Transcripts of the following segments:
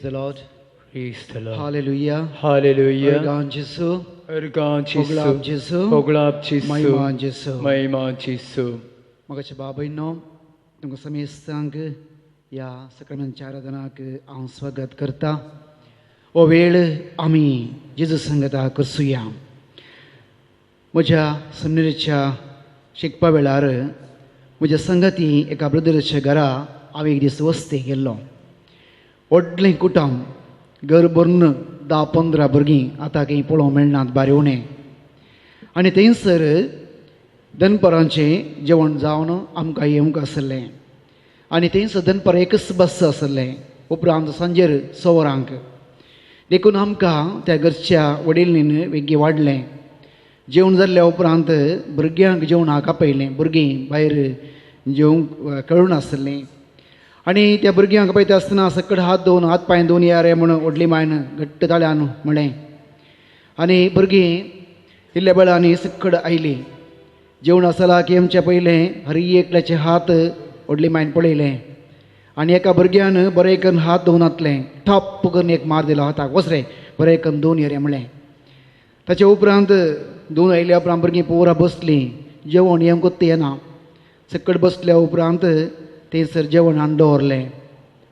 The Lord. Praise the Lord. Hallelujah. Hallelujah. अर्गां जेजू. अर्गां जेजू. होगळाप जेजू. होगळाप जेजू. महिमा जेजू. महिमा जेजू. मोगाचे बाबायनो, तुमकां समेस्तांक ह्या सक्रमेंतच्या आराधनाक हांव स्वागत करता. हो वेळ आमी जेजू संगता करसुया. म्हज्या सेमिनरीच्या शिकपा वेळार म्हज्या संगती एका ब्रदराच्या घरा हांव एक दीस वस्ती गेल्लो. व्हडलें कुटुंब, घर भरून 10-15 भुरगीं, आतां खंय पळोवंक मेळनात, बारी उणें. आनी थंयसर दनपरांचें जेवण जावन आमकां येवंक आसलें. आनी थंयसर दनपार एकच बस आसलें, उपरांत सांजेर 6 वरांक. देखून आमकां त्या घरच्या वडिलांनी वेगीं वाडलें. जेवण जाल्ल्या उपरांत भुरग्यांक जेवणाक आपयलें. भुरगीं भायर जेवंक कळून आसलीं. आनी त्या भुरग्यांक पळयता आसतना सकयल हात धुवन हात पांय धुवन या रे म्हणून व्हडली मायन घट्ट ताळ्यान म्हणलें. आनी भुरगीं इल्ल्या वेळांनी सकयल आयलीं. जेवण आसला की आमच्या पयलें हर एकल्याचे हात व्हडली मायन पळयलें. आनी एका भुरग्यान बरें करून हात धुवन घातलें. ठप करून एक मार दिलो हाताक, वच रे बरें करून धुवन ये रे म्हणलें. ताचे उपरांत धुवन आयल्या उपरांत भुरगीं पुरा बसलीं. जेवण येवंकूच येना. सकयल बसल्या उपरांत थंयसर जेवण हाडून दवरलें.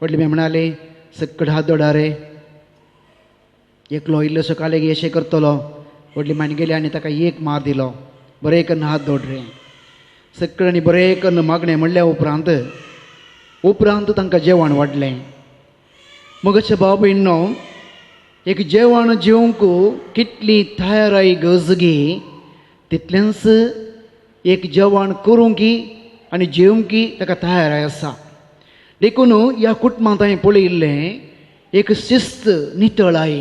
व्हडली माय म्हणाली, सकयल हात दोडा रे, एकलो इल्लोसो कालेगी अशें करतलो. व्हडली मायन गेली आनी ताका एक मार दिलो, बरें करून हात दोड रे. सकयल आनी बरें करून मागणें म्हणल्या उपरांत उपरांत तांकां जेवण वाडलें. मगचे भाव भयणो, एक जेवण जेवंक कितली तयाराय गरज तितलेंच एक जेवण करूंक आनी जेवंक ताका तयाराय आसा. देखून ह्या कुटुंबांत हांवें पळयिल्लें एक शिस्त नितळाय.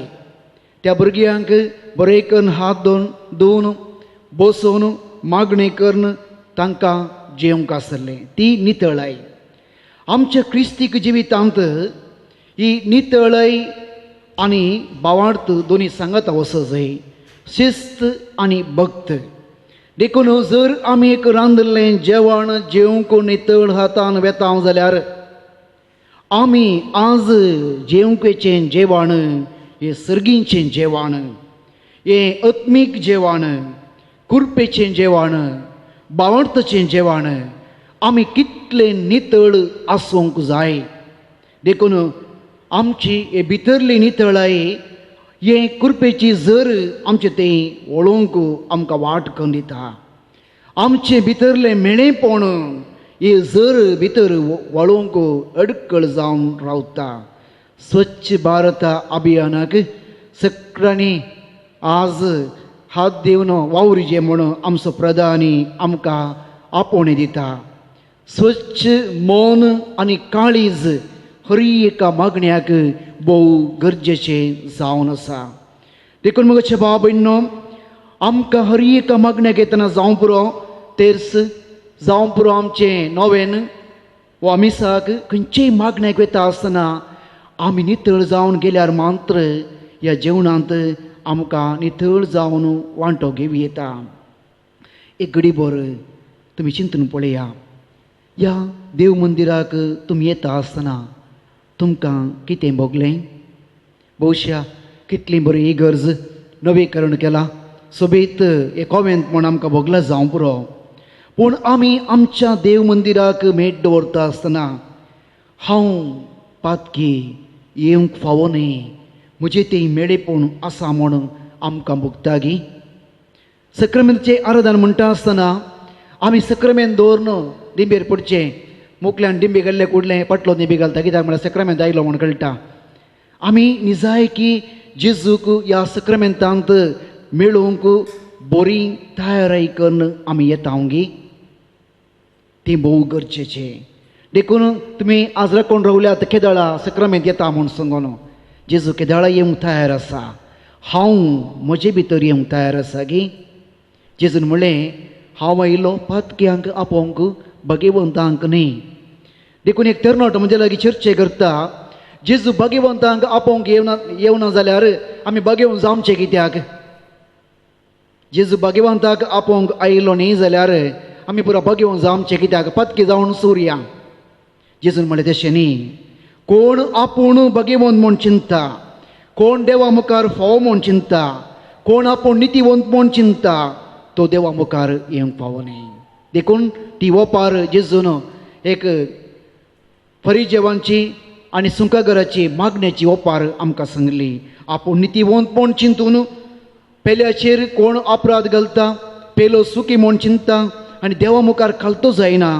त्या भुरग्यांक बरें करून हात धुवन बसोवन मागणें करून तांकां जेवंक आसलें. ती नितळाय. आमच्या क्रिस्तीक जिवितांत ही नितळाय आनी भावार्थ दोनी सांगता वचो जाय, शिस्त आनी भक्त. देखून जर आमी एक रांदिल्लें जेवण जेवंक नितळ हातान वेता जाल्यार आमी आज जेवंकेचें जेवण हें सर्गींचें जेवण, हें आत्मीक जेवण, कुरपेचें जेवण, भावार्थाचें जेवण आमी कितलें नितळ आसूंक जाय. देखून आमची हे भितरली नितळाय हे कुरपेची जर आमचें तें वळोवंक आमकां वाट करून दिता. आमचें भितरलें मेळेपण हे जर भितर वळोवंक अडकळ जावन रावता. स्वच्छ भारत अभियानाक सगळ्यांनी आज हात दिवन वावुरचें म्हणून आमचो प्रधानी आमकां आपोवणें दिता. स्वच्छ मन आनी काळीज हर एका मागण्याक भोव गरजेचें जावन आसा. देखून म्हजे भाव भयणो, आमकां हर एका मागण्याक येतना जावं पुरो तेर्स, जावं पुरो आमचें नोवेन वा मिसाक, खंयचेय मागण्याक वता आसतना आमी नितळ जावन गेल्यार मात्र ह्या जेवणांत आमकां नितळ जावन वांटो घेवं येता. एक घडीभर तुमी चिंतून पळया, ह्या देव मंदिराक तुमी येता आसतना तुमकां कितें भोगलें? भोवश्या कितली बरी ही गरज नवीकरण केलां, सोबीत एक कोवेंत म्हूण आमकां भोगलां जावं पुरो. पूण आमी आमच्या देव मंदिराक मेट दवरता आसतना हांव पातकी येवंक फावो न्ही, म्हजें तें मेळेपण आसा म्हूण आमकां भोगता गी? सक्रमेंताचें आराधन म्हणटा आसतना आमी सक्रमेंत दवरून दिंबेर पडचें, मोकल्यान डिंबी घाल्लें कुडलें पाटलो दिंबी घालता, कित्याक म्हळ्यार सक्रमेंत आयलो म्हूण कळटा. आमी निजाय की जेजूक ह्या सक्रमेंतांत मेळोवंक बरी तयाराय करून आमी येता गी? ती भोव गरजेचें. देखून तुमी आज राखून रावल्यात केदळा सक्रमेंत येता म्हूण सांगून जेजू केदळा येवंक तयार आसा. हांव म्हजे भितर येवंक तयार आसा गी? जेजून म्हणलें, हांव आयलो पातक्यांक आपोवंक, भाग्यवंतांक न्ही. देखून एक तरणाटो म्हजे लागीं चर्चे करता, जेजू भाग्यवंतांक आपोवंक येवना जाल्यार आमी भाग्यवंत जावचें कित्याक? जेजू भाग्यवंताक आपोवंक आयलो न्ही जाल्यार आमी पुरा भाग्यवंत जावचें कित्याक? पातकी जावन सुरया. जेजून म्हणलें तशें न्ही, कोण आपूण भगेवंत म्हूण चिंता, कोण देवा मुखार फावो म्हूण चिंता, कोण आपूण नितीवंत म्हूण चिंता, तो देवा मुखार येवंक पावो न्हय. देखून ती ओपार जेजून एक फरिजेवांची आनी सुंकागराची मागण्याची ओपार आमकां सांगली. आपूण नितीवंत म्हूण चिंतून पेल्याचेर कोण अपराध घालता, पेलो सुखी म्हूण चिंता आनी देवा मुखार खालतो जायना,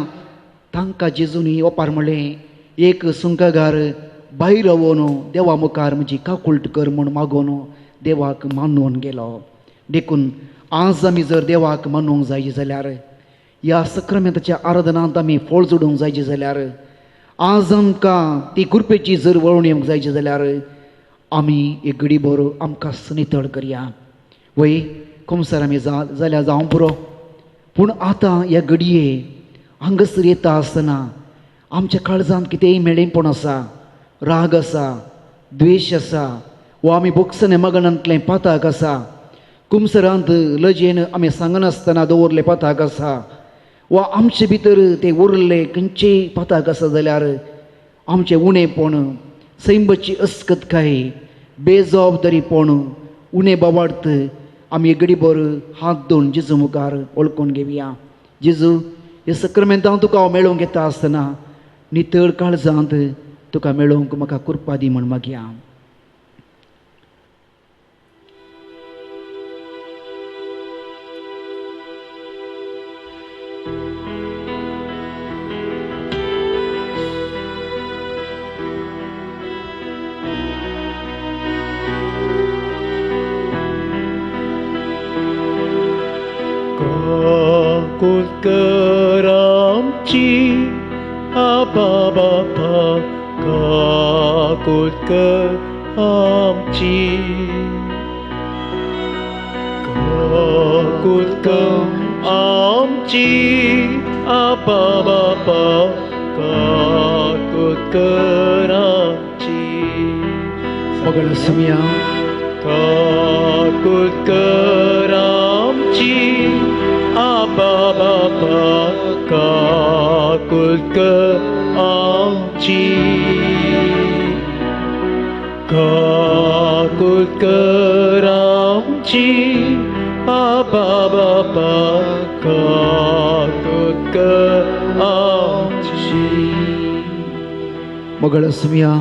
तांकां जेजून ही ओपार म्हणलें, एक सुंकागार भायर रावून देवा मुखार म्हजी काकुळट कर म्हूण मागून देवाक मानून गेलो. देखून आज आमी जर देवाक मानूंक जाय जाल्यार, ह्या सक्रामेंताच्या आराधनांत आमी फळ जोडूंक जाय जाल्यार, आज आमकां ती कृपेची जर वळून येवंक जाय जाल्यार आमी एक घडी भर आमकां नितळ करया. वय कुमसार आमी जाल्यार जावं पुरो, पूण आतां ह्या घडये हांगासर येता आसतना आमच्या काळजांत कितेंय मेळेपण आसा, राग आसा, द्वेश आसा, वा आमी बोगसणे मगणांतलें पाताक आसा, कुमसरांत लजेन आमी सांगनासतना दवरलें पाताक आसा, वा आमचे भितर ते उरले खंयचेय पाताक आसा जाल्यार आमचें उणेपण, सैंबाची अस्कतकाय, बेजबाबदारीपण, उणें बाबार्थ आमी घडीभर हात धुवन जेजू मुखार वळखून घेवया. जेजू, हे सक्रामेंतांत तुका हांव मेळोवंक येता आसतना नितळ काळजांत तुका मेळोवंक म्हाका कृपा दी म्हूण मागया. काकुळट कर आमची आबा बापा, काकुळट कर आमची, काकुळट कर आमची आबा बापा, काकुळट कर आमची. मगळ सुमया काकुळट कर आमची आबा बापा, काकुळट कर आमची, काकुळट कर आमची आबा बापा, काकुळट कर आमची. मगळ सुमया,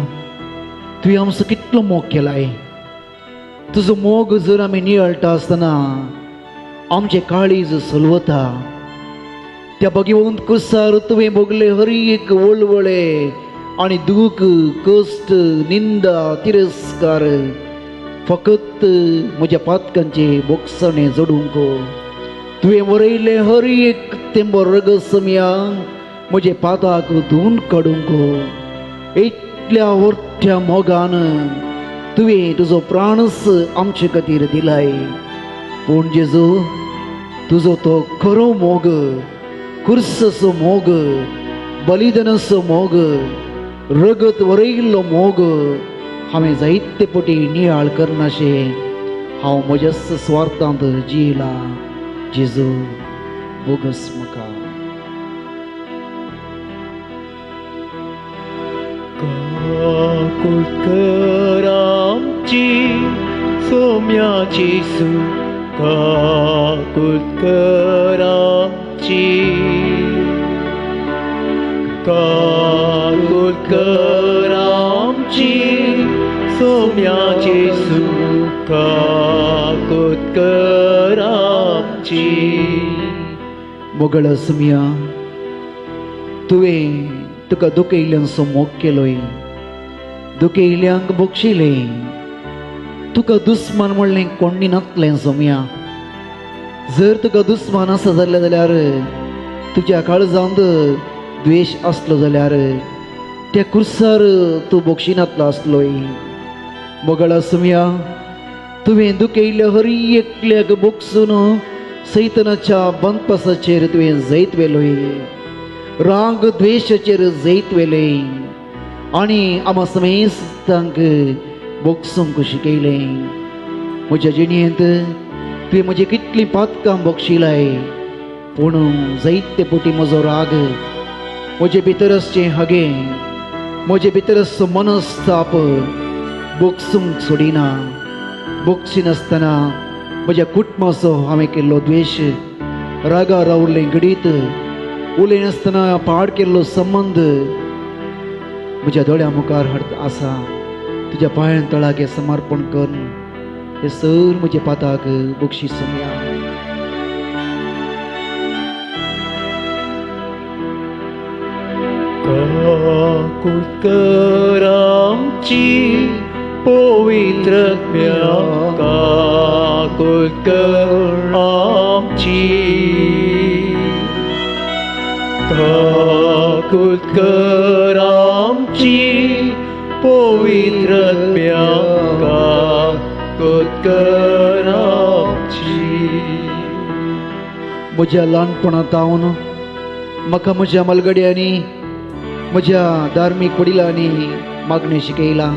तुवें आमचो कितलो मोग केलाय. तुजो मोग जर आमी नियाळटा आसतना आमचें काळीज सलवता. त्या भगवंत कुसार तुवें भोगले हर एक वळवळे आनी दूख, कश्ट, निंदा, तिरस्कार फकत म्हज्या पातकांचे बोगसणे जोडूंक तुवें वरयलें हर एक तेंबो रगत समया म्हजे पाताक धुवन काडूंक. इतल्या व्हडल्या मोगान तुवें तुजो प्राणस आमचे खातीर दिलाय. पूण जेजू, तुजो तो खरो मोग, कुर्साचो मोग, बलिदानाचो मोग, रगत वरयिल्लो मोग हांवें जायते पटी नियाळ करनाशें हांव म्हज्याच स्वार्थांत जियेलां. जेजू, बोगस म्हाका. काकुळट कर आमची सोम्या जेजू, काकुळट कर आमची, काकुळट कर आमची सोम्या जेजू, काकुळट कर आमची. मोगळ सुमया, तुवें तुका दुखयिल्ल्यांचो मोग केलोय, दुखयिल्ल्यांक भोगशिलें, तुका दुस्मान म्हणलें कोण्णी नातलें सोम्या. जर तुका दुस्मान आसा जाल्यार जाल्यार तुज्या काळजांत द्वेश आसलो जाल्यार त्या कुर्सार तूं भोगशिनातलो आसलोय. मोगळा सुमया, तुवें दुखयिल्ल्या हर एकल्याक भोगसून सैतनाच्या बंदपासाचेर तुवें जैत व्हेलोय, राग द्वेशाचेर जैत व्हेलें आनी आमा समेस्तांक भोगसूंक शिकयलें. म्हज्या जिणेंत तुवें म्हजी कितलीं पातकां भोगशिलाय, पूण जायते पटी म्हजो राग, म्हजे भितर आसचें हागें, म्हजे भितर असो मनस्ताप बोगसूंक सोडिना. बोगसिनासतना म्हज्या कुटुंबाचो हांवें केल्लो द्वेश, रागार रावल्लें घडीत, उलयनासतना पाड केल्लो संबंद म्हज्या दोळ्या मुखार हाडत आसा. तुज्या पांयां तळाक समर्पण करून हे सर म्हज्या पाताक बक्षीस सोमया. काकूट कर आमची पवित्र आत्म्या, काकूट कर आमची, काकूट कर आमची पवित्र आत्म्या, काकूट कर आमची. म्हज्या ल्हानपणांत हांव म्हाका म्हज्या मलगड्यांनी, म्हज्या धार्मीक वडिलांनी मागणें शिकयलां,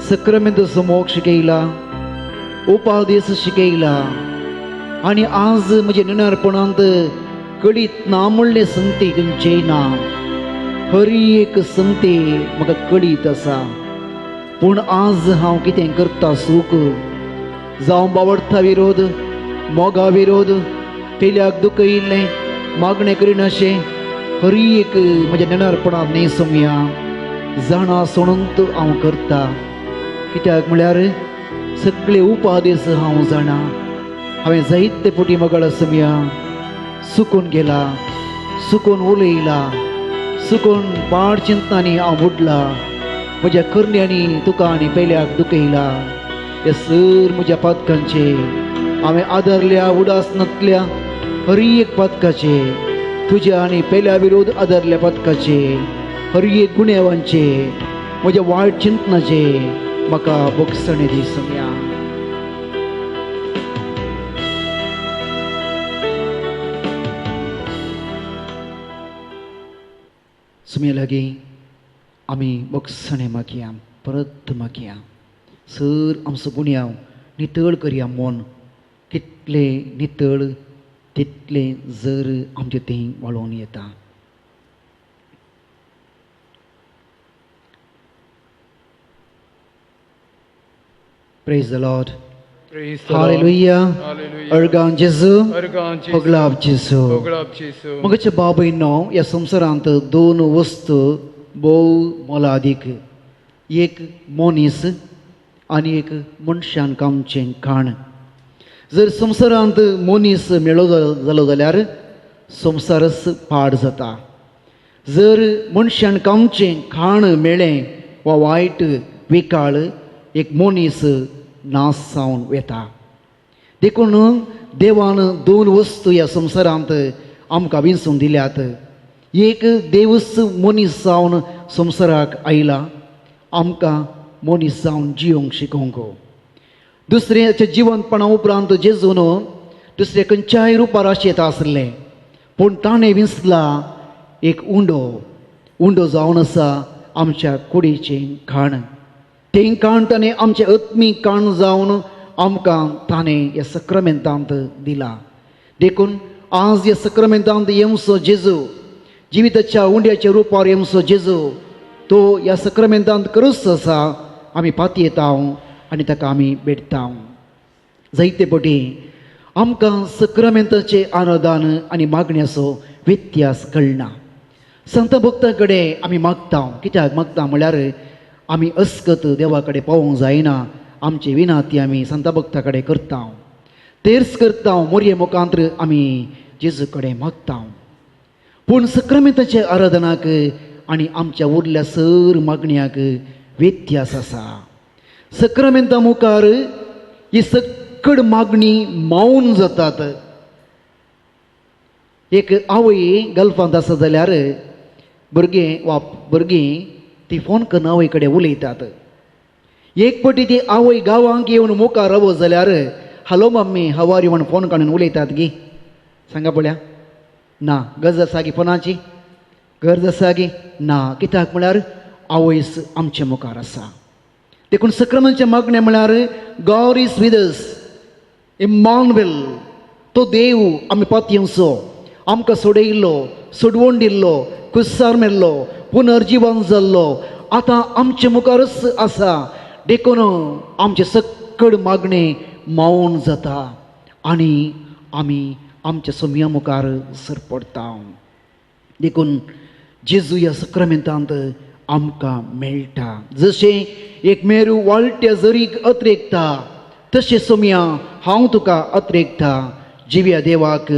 सक्रमेंताचो मोग शिकयला, उपादेस शिकयला. आनी आज म्हज्या निनारपणांत कळीत ना म्हणलें संगती खंयचेय ना, हर एक संगती म्हाका कळीत आसा. पूण आज हांव कितें करता सूख, जावं बावडता विरोध, मोगा विरोध, पेल्याक दुखयिल्लें, मागणें करिनाशें, हर एक म्हज्या नेणारपणांत न्ही सोमया जाणा सोडून हांव करता. कित्याक म्हळ्यार सगळे उपादेस हांव जाणा. हांवें जायते फावटी मगळ सोमया सुकून गेला, सुकून उलयला, सुकून पाड चिंतनांनी हांव बुडला, म्हज्या करण्यांनी तुका आनी पेल्याक दुखयला. हे सर म्हज्या पातकांचे हांवें आदरल्या उडास नातल्या हर एक पातकाचे, तुज्या आनी पेल्या विरोध आदरल्या पातकाचे, हर एक गुन्यांवांचे, म्हज्या वायट चिंतनाचे म्हाका बोगसणे दी सोमया. सोमया लागीं आमी बोगसणे मागया, परत मागया. सर आमचो गुन्यांव नितळ करया. मन कितलें नितळ तितलें जर आमचें तें वाळोवन येता. Praise the Lord. Hallelujah. Organ जेजू, होगलाब जेजू. मगचे बाबयनो, ह्या संवसारांत दोन वस्तू भोव मोलादीक, एक मनीस आनी एक मनशान कामचें खाण. जर संवसारांत मनीस मेळो जालो जाल्यार संवसारच पाड जाता. जर मनशान कामचें खाण मेळ्ळें वा वायट विकाळ, एक मनीस नाश जावन वता. देखून देवान दोन वस्तू ह्या संवसारांत आमकां विंचून दिल्यात. एक देवच मनीस जावन संवसाराक आयला आमकां मनीस जावन जियोंक शिकोवंक. दुसऱ्याच्या जिवंतपणा उपरांत जेजून दुसऱ्या खंयच्याय रुपार आशेत आसलें, पूण ताणें विंचला एक उंडो. उंडो जावन आसा आमच्या कुडीचें खाण. तें खाण ताणें आमचें आत्मीक खाण जावन आमकां ताणें ह्या सक्रमेंतांत दिला. देखून आज ह्या सक्रमेंतांत येवचो जेजू, जिविताच्या उंड्याच्या रुपार येवचो जेजू, तो ह्या सक्रमेंतांत करूच आसा. आमी पातयेता आनी ताका आमी भेटता. जायते फावटी आमकां सक्रमेंताचें आनंदान आनी मागण्याचो व्यत्यास कळना. संत भक्तां कडेन आमी मागता. कित्याक मागता म्हळ्यार आमी अस्कत देवा कडेन पावोवंक जायना, आमची विनाती आमी संत भक्ता कडेन करता, तेर्स करता, मोरये मुखांत्र आमी जेजू कडेन मागता. पूण सक्रमेंताच्या आराधनाक आनी आमच्या उरल्या सर मागण्याक व्यत्यास आसा. सक्रमेंता मुखार ही सकड मागणी मावन जातात. एक आवय गल्फांत आसा जाल्यार भुरगें वा भुरगीं ती फोन करून आवय कडेन उलयतात. एक पटी ती आवय गांवांक येवन मुखार रावत जाल्यार hello mummy how are you म्हण फोन काडून उलयतात गी. सांगा पळया ना गरज आसा गी फोनाची? गरज आसा गी ना. कित्याक म्हळ्यार आवयस आमचे मुखार आसा. देखून सक्रमांचें मागणें म्हळ्यार गॉड is with us, Emmanuel, तो देव आमी पातयेवचो, आमकां सोडयिल्लो, सोडवण दिल्लो, कुसार मेल्लो, पुनर्जिवन जाल्लो, आतां आमचे मुखारच आसा. देखून आमचें सक्कड मागणें मावोन जाता आनी आमी आमच्या सोमया मुखार सरपडटा. देखून जेजू ह्या सक्रामेंतांत आमकां मेळटा. जशें एक मेरू वाळट्या जरीक अत्रेकता तशें सोमया हांव तुका अत्रेकता. जिव्या देवाक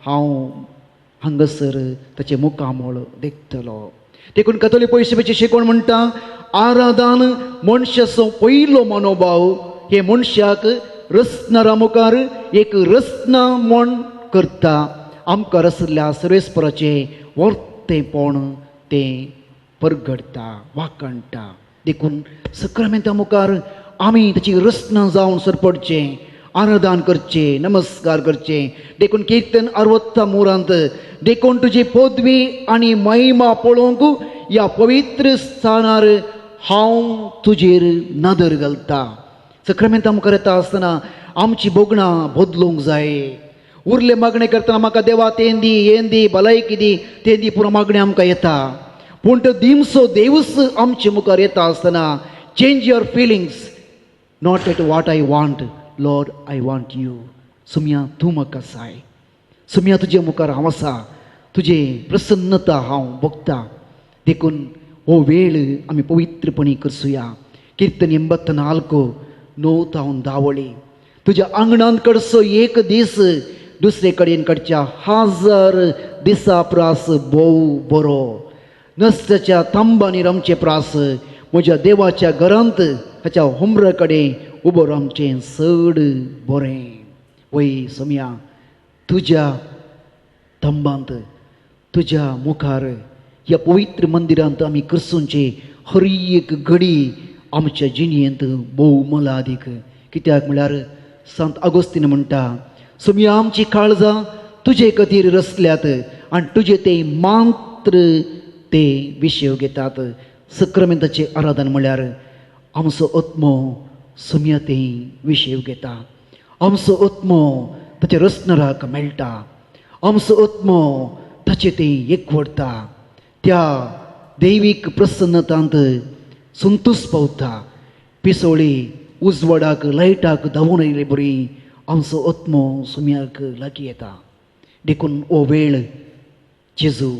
हांव हांगासर ताचें मुखामळ देखतलो. देखून कथोलीक पयशेची शिकवण म्हणटा, आराधन मनशाचो पयलो मनोभाव हे मनशाक रचणारा मुखार एक रचना म्हण करता. आमकां रचल्ल्या सर्वेस्पराचें वर्तेपण तें परगडटा, वाखणटा. देखून सक्रामेंता मुखार आमी ताची रचना जावन सरपडचें, आराधन करचें, नमस्कार करचें. देखून किर्तन 60 मुरांत देखून तुजी पदवी आनी महिमा पळोवंक ह्या पवित्र स्थानार हांव तुजेर नदर घालता. सक्रामेंता मुखार येता आसतना आमची भोगणां बदलूंक जाय. उरले मागणें करतना म्हाका देवा तें दी, हें दी, भलायकी दी, तें दी, पुरो मागणें आमकां येता. पूण तो दिमसो देवूच आमचे मुखार येता आसतना change your feelings, not at what I want, Lord I want you. Somaiya तूं म्हाका जाय, सुमया तुजे मुखार हांव आसा, तुजे प्रसन्नता हांव भोगता. देखून हो वेळ आमी पवित्रपणी करसुया. किर्तन 84 9 तावन 10 वळी. तुज्या आंगणांत कडसो एक दीस दुसरे कडेन कडच्या 1000 दिसा प्रास भोव बरो. नसत्याच्या तांबांनी रमचे प्रास म्हज्या देवाच्या घरांत ताच्या हुमरा कडेन उबो रावचें चड बरें. वय सोमया तुज्या तंबांत तुज्या मुखार ह्या पवित्र मंदिरांत आमी क्रिस्तूंची हर एक घडी आमच्या जिणेंत भोव मोलादीक. कित्याक म्हळ्यार संत आगोस्तीन म्हणटा, सोमया आमची काळजां तुजे खातीर रचल्यात आनी तुजे ते मात्र ते विशय घेतात. सक्रामेंताचें आराधन म्हळ्यार आमचो आत्मो सोमया ते विशय घेता, आमचो आत्मो ताचे रचणाराक मेळटा, आमचो आत्मो ताचे ते एकवटता, त्या दैवीक प्रसन्नतांत संतोश पावता. पिसोळी उजवाडाक लायटाक धांवून आयिल्ले बरी आमचो आत्मो सोमयाक लागीं येता. देखून हो वेळ जेजू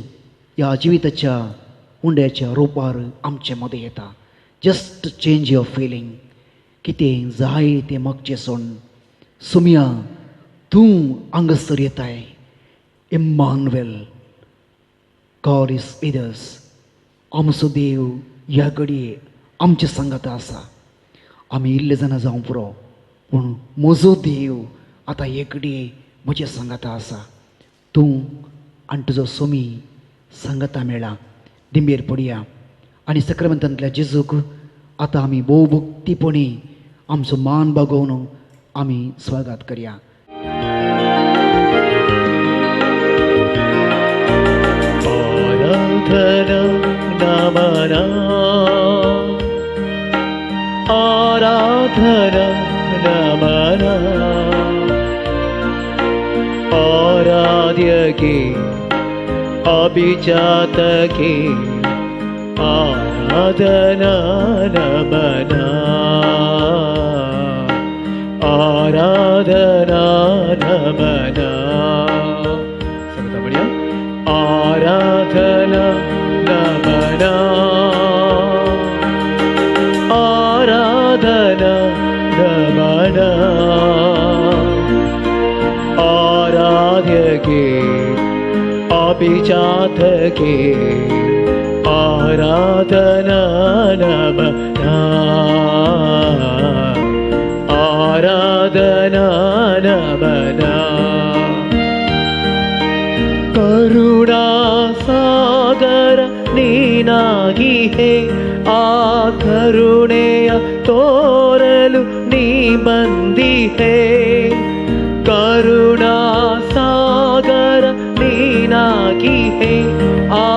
ह्या जिविताच्या उंड्याच्या रुपार आमचे मदें येता. जस्ट चेंज your feeling, कितें जाय तें मागचें सोड. सोमया तूं हांगासर येताय. Emmanuel, God is with us. आमचो देव ह्या घडये आमचे सांगाता आसा. आमी इल्ले जाणां जावं पुरो, पूण म्हजो देव आतां हे घडये म्हजे सांगाता आसा. तूं आनी तुजो सोमी सांगाता मेळ्ळा. दिंबेर पडया आनी सक्रामेंतांतल्या जेजूक आतां आमी भोव भक्तीपणी आमचो मान बागोवन आमी स्वागत करया. आराधना नमना, आराधना नमना, आराध्य के अभिजात के आराधना नमना, आराधना नमना. समझा बढ़िया. आराधना नमना, आराधना नमना, आराध्य के अभिजात के आराधना नमना, आराधना नमना. करुणा सागर ನೀನಾಗಿಹೆ, ಆ ಕರುಣೆಯ ತೋರಲು ನೀ ಬಂದಿಹೆ. ಕರುಣಾ ಸಾಗರ ನೀನಾಗಿಹೆ, ಆ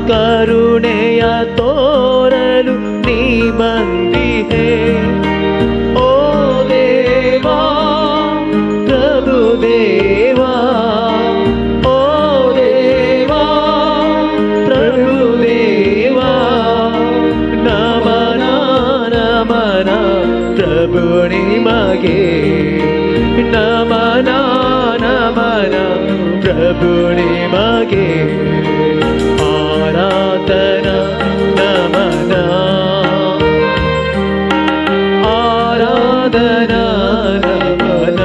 ಕರುಣೆಯ ತೋರಲು ನೀ ಬಂದಿಹೆ. ಓ ದೇವಾ ಪ್ರಭು ದೇವಾ, ಓ ದೇವಾ ಪ್ರಭು ನಮನ ನಮನ ಪ್ರಭು ನಿಮಗೆ ಆರಾಧನಾ ನಮನ ಆರಾಧನಾ ನಮನ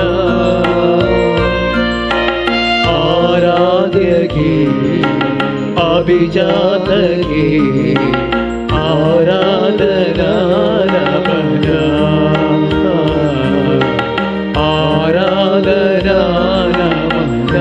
ಆರಾಧ್ಯಗೆ ಅಭಿಜಾತಗೆ ಆರಾಧನಾ ನಮನ ಆರಾಧನಾ ನಮನ.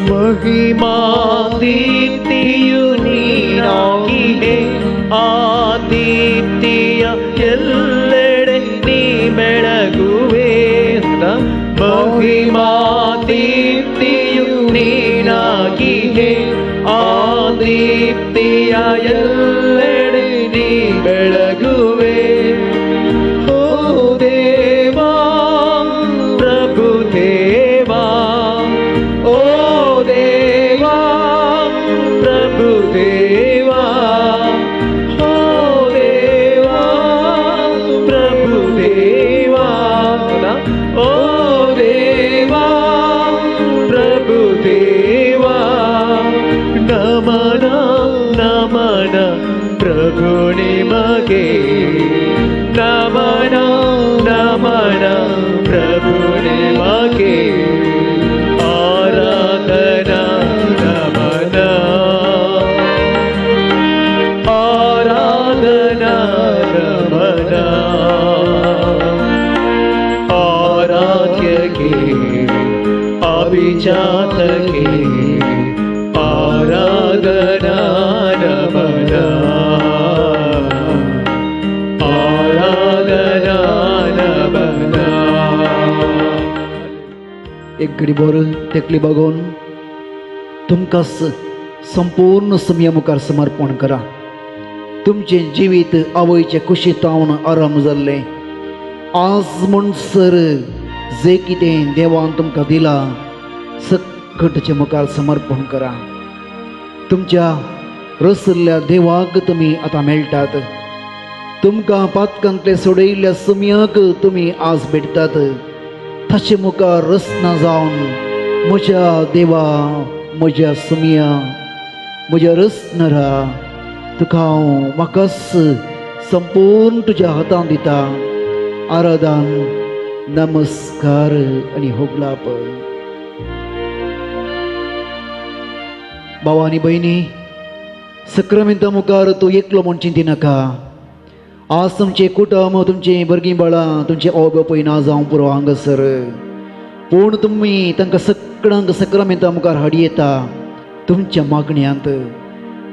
ಮಹಿಮಾ ದೀಪ್ತಿಯು ನೀನಾಗಿಹೆ, ಆ ದೀಪ್ತಿಯ ಎಲ್ಲೆಡೆ ನೀ ಬೆಳಗುವೆ. ಮಹಿಮಾ ದೀಪ್ತಿಯು ನೀನಾಗಿಹೆ, ಆ ದೀಪ್ತಿಯ ಎಲ್ಲೆಡೆ ನೀ ಬೆಳಗುವೆ. ಓ ದೇವಾ ಪ್ರಭು ದೇವಾ, ಓ ದೇವಾ ಪ್ರಭು ದೇವಾ, ಓ ದೇವಾ ಪ್ರಭು ದೇವಾ, ಓ ದೇವಾ ಪ್ರಭು ದೇವಾ. ನಮನ ನಮನ ಪ್ರಭು ನಿಮಗೆ, ನಮನ ನಮನ ಪ್ರಭು ನಿಮಗೆ ಆರಾಧನಾ ನಮನ ಆರಾಧನಾ ನಮನ ಆರಾಧ್ಯಗೆ ಅಭಿಜಾತಗೆ ಆರಾಧನಾ ನಮನ ಆರಾಧನಾ ನಮನ. एक घडी भर तेकली बागोवन तुमकां संपूर्ण समया मुखार समर्पण करा. तुमचें जिवीत आवयचे कुशींत आराम जाल्लें. आज म्हणसर जें कितें देवान तुमकां दिलां सकटचे मुखार समर्पण करा. तुमच्या रसल्ल्या देवाक तुमी आतां मेळटात. तुमकां पातकांतले सोडयिल्ल्या सुमयाक तुमी आज भेटतात. ताचे मुखार रसना जावन म्हज्या देवा, म्हज्या सुमया, म्हज्या रसनरा, तुका हांव म्हाकाच संपूर्ण तुज्या हातांत दिता. आराधन, नमस्कार आनी होगलाप. भाव आनी भयणी, सक्रामेंता मुखार तूं एकलो म्हूण चिंतिनाका. आज तुमचें कुटुंब, तुमचीं भुरगीं बाळां, तुमचे आवय बापूय ना जावं पुरो हांगासर, पूण तुमी तांकां सगळ्यांक सक्रामेंता मुखार हाडयेता तुमच्या मागण्यांत.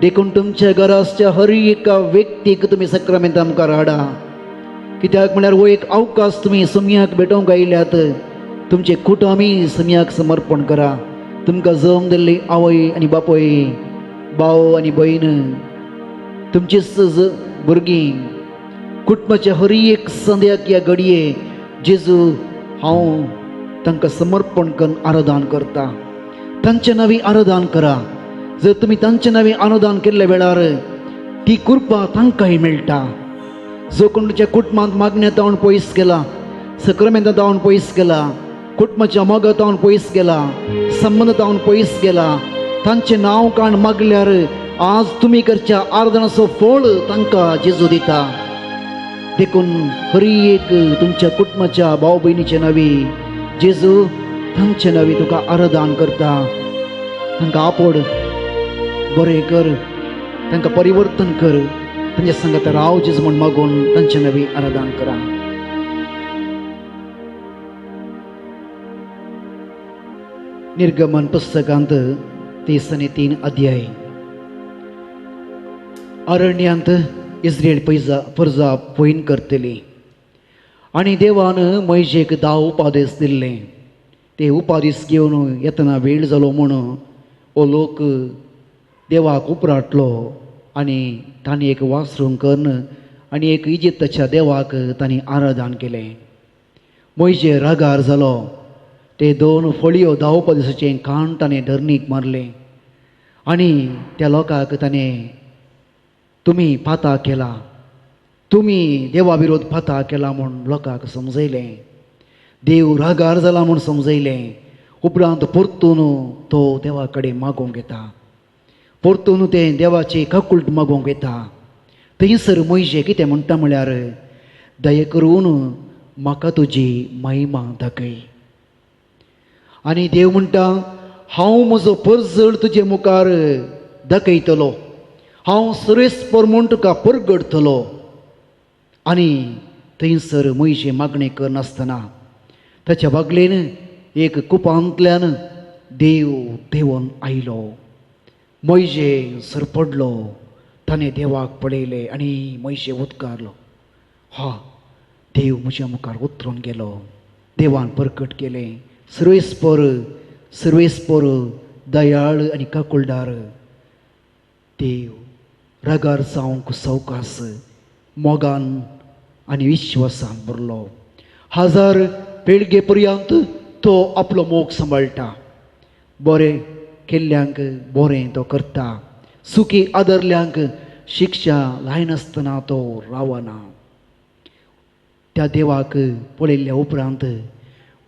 देखून तुमच्या घरा आसच्या हर एका व्यक्तीक तुमी सक्रामेंता मुखार हाडा. कित्याक म्हळ्यार हो एक अवकाश तुमी सुमयाक भेटोवंक आयल्यात. तुमचें कुटुंबूय सुमयाक समर्पण करा. तुमकां जम दिल्ली आवय आनी बापूय, भाव आनी भयण, तुमचीच भुरगीं, कुटुंबाच्या हर एक संद्याक ह्या घडये जेजू हांव तांकां समर्पण करून आराधन करता. तांचे नांवी आराधन करा. जर तुमी तांचे नांवी आराधन केल्ल्या वेळार ती कृपा तांकांय मेळटा. जो कोण तुमच्या कुटुंबांत मागण्या जावन पयस गेला, सक्रामेंता जावन पयस गेला, कुटुंबाच्या मोगा जावन पयस गेला, संबंद जावन पयस गेला, तांचें नांव काण मागल्यार आज तुमी करच्या आराधनाचो फळ तांकां जेजू दिता. देखून हर एक तुमच्या कुटुंबाच्या भाव भयणीचे नांवी जेजू तांचे नांवी तुका आराधन करता. तांकां आपोड, बरें कर, तांकां परिवर्तन कर, तांच्या संगत राव जेजू म्हूण मागून तांचे नांवी आराधन करा. निर्गमन पुस्तकांत 33 अध्याय. अरण्यांत इस्रायल परजा पयन करतली आनी देवान मोयजेक 10 उपादेश दिल्ले. ते उपादेश घेवन येतना वेळ जालो म्हूण हो लोक देवाक उपराटलो आनी तांणी एक वासरूंक करून आनी एक इजिप्ताच्या देवाक तांणी आराधन केलें. मोयजे रागार जालो. ते दोन फळयो धांवपा दिसाचें काण ताणें धरणीक मारलें आनी त्या लोकांक ताणें तुमी पाता केला, तुमी देवा विरोध पाता केला म्हूण लोकांक समजयलें. देव रागार जाला म्हूण समजयलें. उपरांत परतून तो देवा कडेन मागोवंक येता, परतून तें देवाची काकुळट मागोवंक येता. थंयसर मोयजे कितें म्हणटा म्हळ्यार दया करून म्हाका तुजी महिमा दाखय. आनी देव म्हणटा हांव म्हजो परजळ तुजे मुखार दाखयतलो, हांव सर्वेस्पर म्हूण तुका परगडतलो. आनी थंयसर मोयजे मागणें करनासतना ताच्या बागलेन एक कुपांतल्यान देव देंवन आयलो. मोयजे सरपडलो, ताणें देवाक पळयलें आनी मोयजे उदकारलो, हा देव म्हज्या मुखार उतरून गेलो. देवान परकट केलें, सर्वेस्पर सर्वेस्पर दयाळ आनी काकुळदार देव, रागार जावंक सवकास, मोगान आनी विश्वासान भरलो. हजार पिळगे पर्यंत तो आपलो मोग सांबाळटा, बरें केल्ल्यांक बरें तो करता, सुखी आदरल्यांक शिक्षा लायनासतना तो रावना. त्या देवाक पळयल्ल्या उपरांत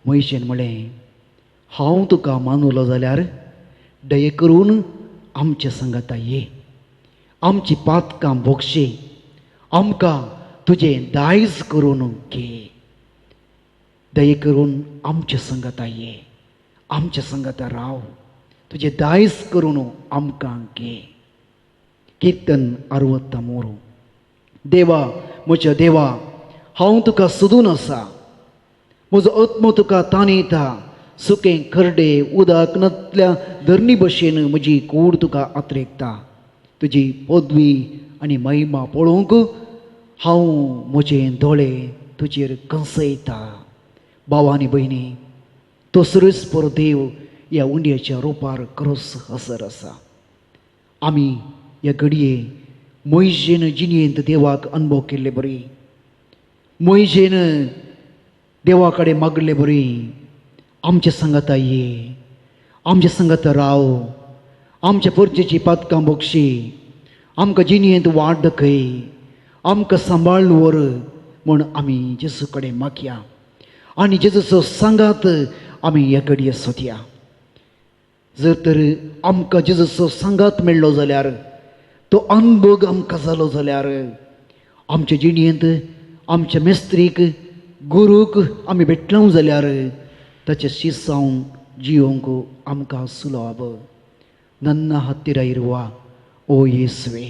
मोयजेन म्हळें हांव तुका मानुलो जाल्यार दये करून आमच्या सांगाता ये, आमची पातकां भोगशी, आमकां तुजें दायज करून घे, दये करून आमच्या सांगाता ये, आमच्या सांगाता राव, तुजें दायज करून आमकां घे. किर्तन 63. देवा म्हज्या देवा, हांव तुका सोदून आसा, म्हजो आत्मो तुका ताणयता, सुकें खरडे उदक नतल्या धरणी भशेन म्हजी कूड तुका आत्रेकता. तुजी पदवी आनी महिमा पळोवंक हांव म्हजे दोळे तुजेर कंसयता. भाव आनी भयणी, तो सर्वेस्पर देव ह्या उंड्याच्या रुपार क्रोस हसर आसा. आमी ह्या घडये मोयजेन जिणेंत देवाक अनुभव केल्ले बरी, मोयजेन देवा कडेन मागले बरी, आमच्या सांगाता ये, आमच्या सांगाता राव, आमच्या परचेची पातकां भोगशी, आमकां जिणेंत वाट दाखय, आमकां सांबाळ व्हर म्हूण आमी जेजू कडेन मागया आनी जेजूचो सांगात आमी ह्या घडये सोदया. जर तर आमकां जेजूचो सांगात मेळ्ळो जाल्यार, तो अनुभव आमकां जालो जाल्यार, आमच्या जिणेंत आमच्या मेस्त्रीक गुरूक आमी भेटलो जाल्यार ताचें शिसांव जियोंक आमकां सुलभ. नन्ना हत्तिरा इरवा ओ येसवे,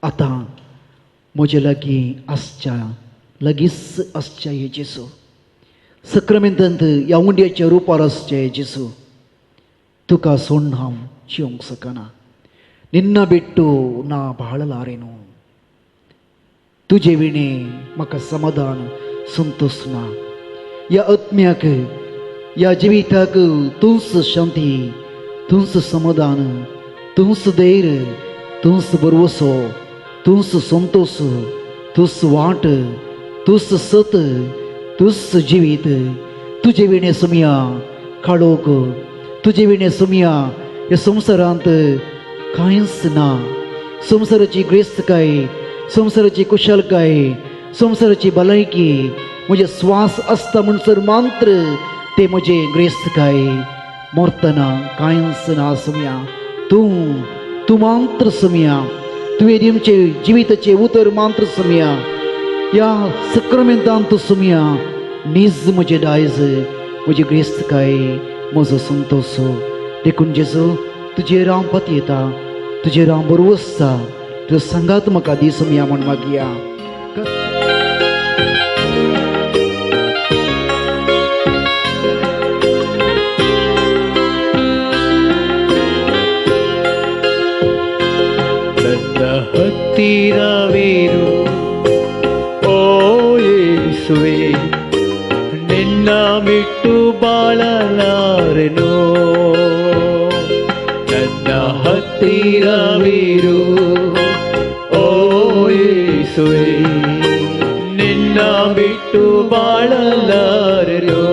आतां म्हजे लागीं आसच्या लागींच आसच्या हे जेजू, सक्रामेंतांत ह्या उंड्याच्या रुपार आसचे जेजू, तुका सोडून हांव जिवंक शकना. निन्ना बिट्टू ना बाळलारेनू, तुजे विणे म्हाका समाधान संतोश ना. ह्या आत्म्याक ह्या जिविताक तूंच शांती, तूंच समाधान, तूंच धैर्य, तूंच भरवसो, तूंच संतोश, तूंच वाट, तूंच सत, तूंच जिवीत. तुजे विणे सुमया काळोख, तुजे विणे सुमया ह्या संवसारांत कांयच ना. संवसाराची ग्रेस्तकाय, संवसाराची कुशलकाय, संवसाराची भलायकी, म्हजे स्वास आसता म्हणसर मात्र ते म्हजे ग्रेस्तकाय. मरतना कांयच ना सुमया, तूं तूं मात्र सुमया, तुवें दिवचे जिविताचें उतर मात्र सुमया, ह्या सक्रामेंतांत सुमया नीज म्हजें दायज, म्हजी ग्रेस्तकाय, म्हजो संतोश. देखून जेजू तुजेर हांव पतयता, तुजेर हांव बरवसता, तुजो सांगात म्हाका दी सुमया म्हूण मागया. ನನ್ನ ಹತ್ತಿರವಿರು ಓ ಯೇಸುವೆ, ನಿನ್ನ ಬಿಟ್ಟು ಬಾಳಲಾರೆನು. ನನ್ನ ಹತ್ತಿರವಿರು, ಓ ಯೇಸುವೇ ನಿನ್ನ ಬಿಟ್ಟು ಬಾಳಲಾರೆನು.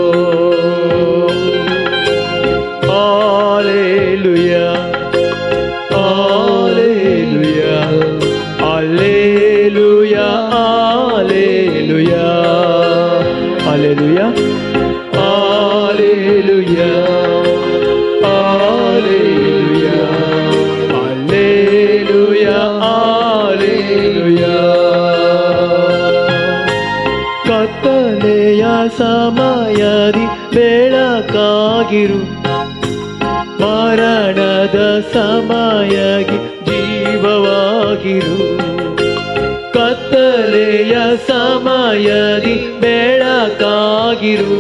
Hallelujah, hallelujah, hallelujah, hallelujah, hallelujah, hallelujah, hallelujah, hallelujah, hallelujah. ಕತ್ತಲೆಯ ಸಮಯದಿ ಬೆಳಕಾಗಿರು, ಮರಣದ ಸಮಯಗಿ ಜೀವವಾಗಿರು. ಕತ್ತಲೆಯ ಸಮಯದಿ ಬೆಳಕಾಗಿರು,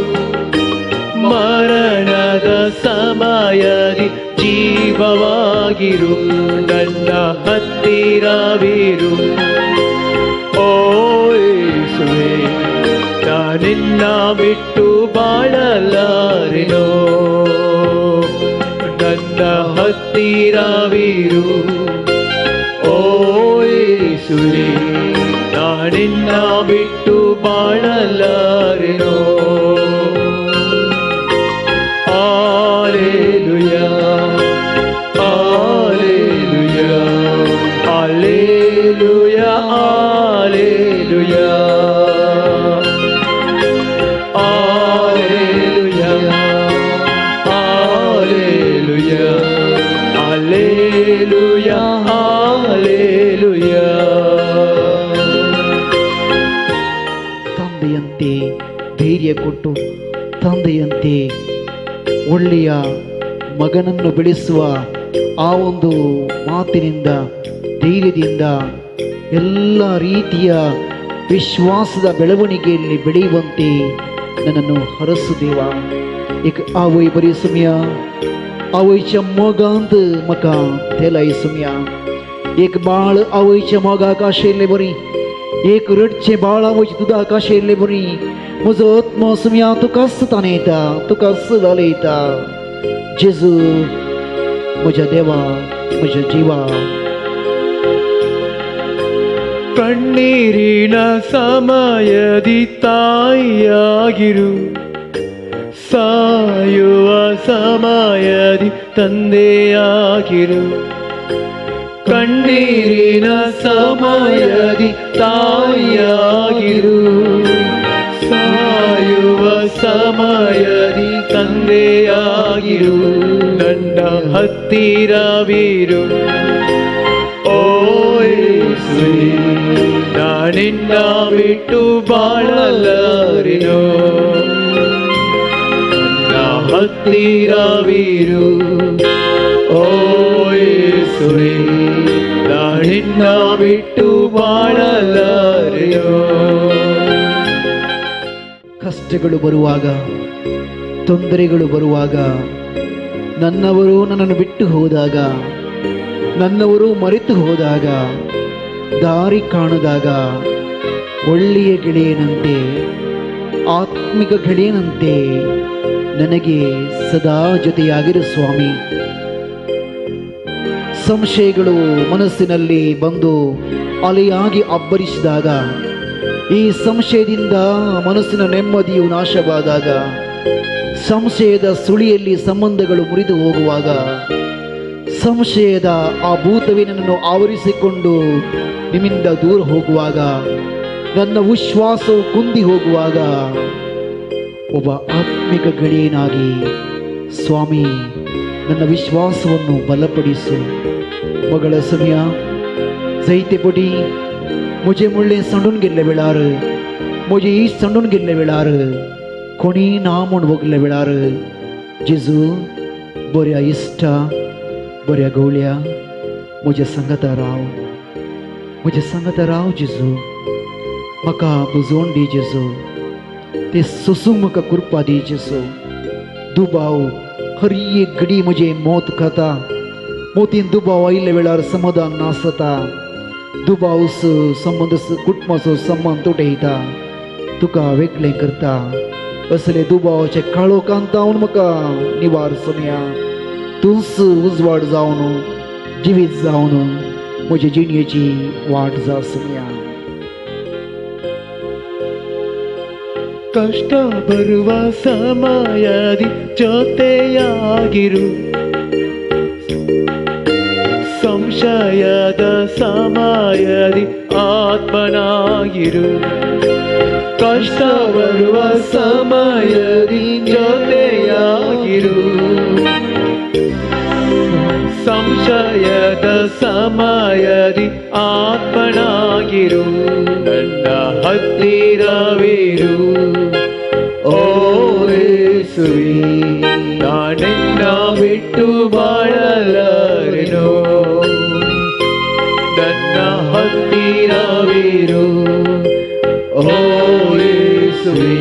ಮರಣದ ಸಮಯದಿ ಜೀವವಾಗಿರು. ನನ್ನ ಹತ್ತಿರವಿರು, ಓ ಯೇಸುವೇ ನಾನಿನ್ನ ಬಿಟ್ಟು ಬಾಳಲಾರೆನೋ. ನನ್ನ ಹತ್ತಿರವಿರು, ಓ ಯೇಸುವೇ ನಾನಿನ್ನ ಬಿಟ್ಟು ಬಾಳಲಾರೆನೋ. Hallelujah, hallelujah, hallelujah, hallelujah, hallelujah, hallelujah, hallelujah, hallelujah. ತಂದೆಯಂತೆ ಧೈರ್ಯ ಕೊಟ್ಟು, ತಂದೆಯಂತೆ ಒಳ್ಳೆಯ ಮಗನನ್ನು ಬೆಳೆಸುವ ಆ ಒಂದು ಮಾತಿನಿಂದ, ಧೈರ್ಯದಿಂದ ಎಲ್ಲ ರೀತಿಯ ವಿಶ್ವಾಸದ ಬೆಳವಣಿಗೆಯಲ್ಲಿ ಬೆಳೆಯುವಂತೆ ನನ್ನನ್ನು ಹರಸು ದೇವ. एक आवय बरी सुमया, आवयच्या मोगांत म्हाका तेलाय सुमया. एक बाळ आवयच्या मोगाक आशिल्ले बरी, एक रडचें बाळ आवयच्या दुदाक आशिल्ले बरी. म्हजो आत्मो सुमया तुकाच ताणयता, तुकाच घालयता. जेजू म्हज्या देवा, म्हज्या जिवा. ಕಣ್ಣೀರಿನ ಸಮಯದಿ ತಾಯಿಯಾಗಿರು, ಸಾಯುವ ಸಮಯದಿ ತಂದೆಯಾಗಿರು. ಕಣ್ಣೀರಿನ ಸಮಯದಿ ತಾಯಿಯಾಗಿರು, ಸಾಯುವ ಸಮಯದಿ ತಂದೆಯಾಗಿರು. ನನ್ನ ಹತ್ತಿರವಿರು, ಓ ಯೇಸುವೇ ನಾನಿನ್ನ ಬಿಟ್ಟು ಬಾಳಲಾರೆನೋ. ನನ್ನ ಹತ್ತಿರವಿರು, ಓ ಯೇಸುವೇ ನಾನಿನ್ನ ಬಿಟ್ಟು ಬಾಳಲಾರೆನೋ. ಕಷ್ಟಗಳು ಬರುವಾಗ, ತೊಂದರೆಗಳು ಬರುವಾಗ, ನನ್ನವರು ನನ್ನನ್ನು ಬಿಟ್ಟು ಹೋದಾಗ, ನನ್ನವರು ಮರೆತು ಹೋದಾಗ, ದಾರಿ ಕಾಣದಾಗ, ಒಳ್ಳೆಯ ಗೆಳೆಯನಂತೆ, ಆತ್ಮಿಕ ಗೆಳೆಯನಂತೆ ನನಗೆ ಸದಾ ಜೊತೆಯಾಗಿರು ಸ್ವಾಮಿ. ಸಂಶಯಗಳು ಮನಸ್ಸಿನಲ್ಲಿ ಬಂದು ಅಲೆಯಾಗಿ ಅಬ್ಬರಿಸಿದಾಗ, ಈ ಸಂಶಯದಿಂದ ಮನಸ್ಸಿನ ನೆಮ್ಮದಿಯು ನಾಶವಾದಾಗ, ಸಂಶಯದ ಸುಳಿಯಲ್ಲಿ ಸಂಬಂಧಗಳು ಮುರಿದು ಹೋಗುವಾಗ, ಸಂಶಯದ ಆ ಭೂತವೇ ನನ್ನನ್ನು ಆವರಿಸಿಕೊಂಡು ನಿಮ್ಮಿಂದ ದೂರ ಹೋಗುವಾಗ, ನನ್ನ ವಿಶ್ವಾಸವು ಕುಂದಿ ಹೋಗುವಾಗ, ಒಬ್ಬ ಆತ್ಮಿಕ ಗೆಳೆಯನಾಗಿ ಸ್ವಾಮಿ ನನ್ನ ವಿಶ್ವಾಸವನ್ನು ಬಲಪಡಿಸು. ಮಗಳ ಸಮಯ ಜೈತೆ ಪೊಡಿ मुझे मुळ्ळे सांडून गेल्ले वेळार, म्हजे इश्ट सांडून गेल्ले वेळार, कोणी ना म्हूण वगले वेळार, जेजू बऱ्या इश्टा, बऱ्या गवळ्या म्हज्या सांगाता राव, म्हज्या सांगाता राव जेजू. म्हाका बुजोवन दी जेजू, ते सोसूंक म्हाका कृपा दी जेजू. दुबाव हर एक घडी म्हजें मौत खाता, मोतीन दुबाव आयिल्ल्या वेळार समाधान नासता, दुबाव संबंध कुटुंबाचो संबंद तुटयता, तुका वेगळें करता. असले दुबावाचे काळोखांत जावन म्हाका निवार सोमया, तूंच उजवाड जावन जिवीत जावन म्हजे जिणेची वाट जा सुमया. ಕಷ್ಟ ಬರುವ ಸಮಯದಿ ಜೊತೆಯಾಗಿರು, ಸಂಶಯದ ಸಮಯದಿ ಆತ್ಮನಾಗಿರು. ಕಷ್ಟ ಬರುವ ಸಮಯದಿ ಜೊತೆಯಾಗಿರು, ಸಂಶಯದ ಸಮಯದಿ ಆತ್ಮನಾಗಿರು. ನನ್ನ ಹತ್ತಿರವಿರು ಓ ಯೇಸುವೇ, ನಾನೆನ್ನ ಬಿಟ್ಟು ಬಾಳಲಾರೆನು. ನನ್ನ ಹತ್ತಿರವಿರು ಓ ಯೇಸುವೇ,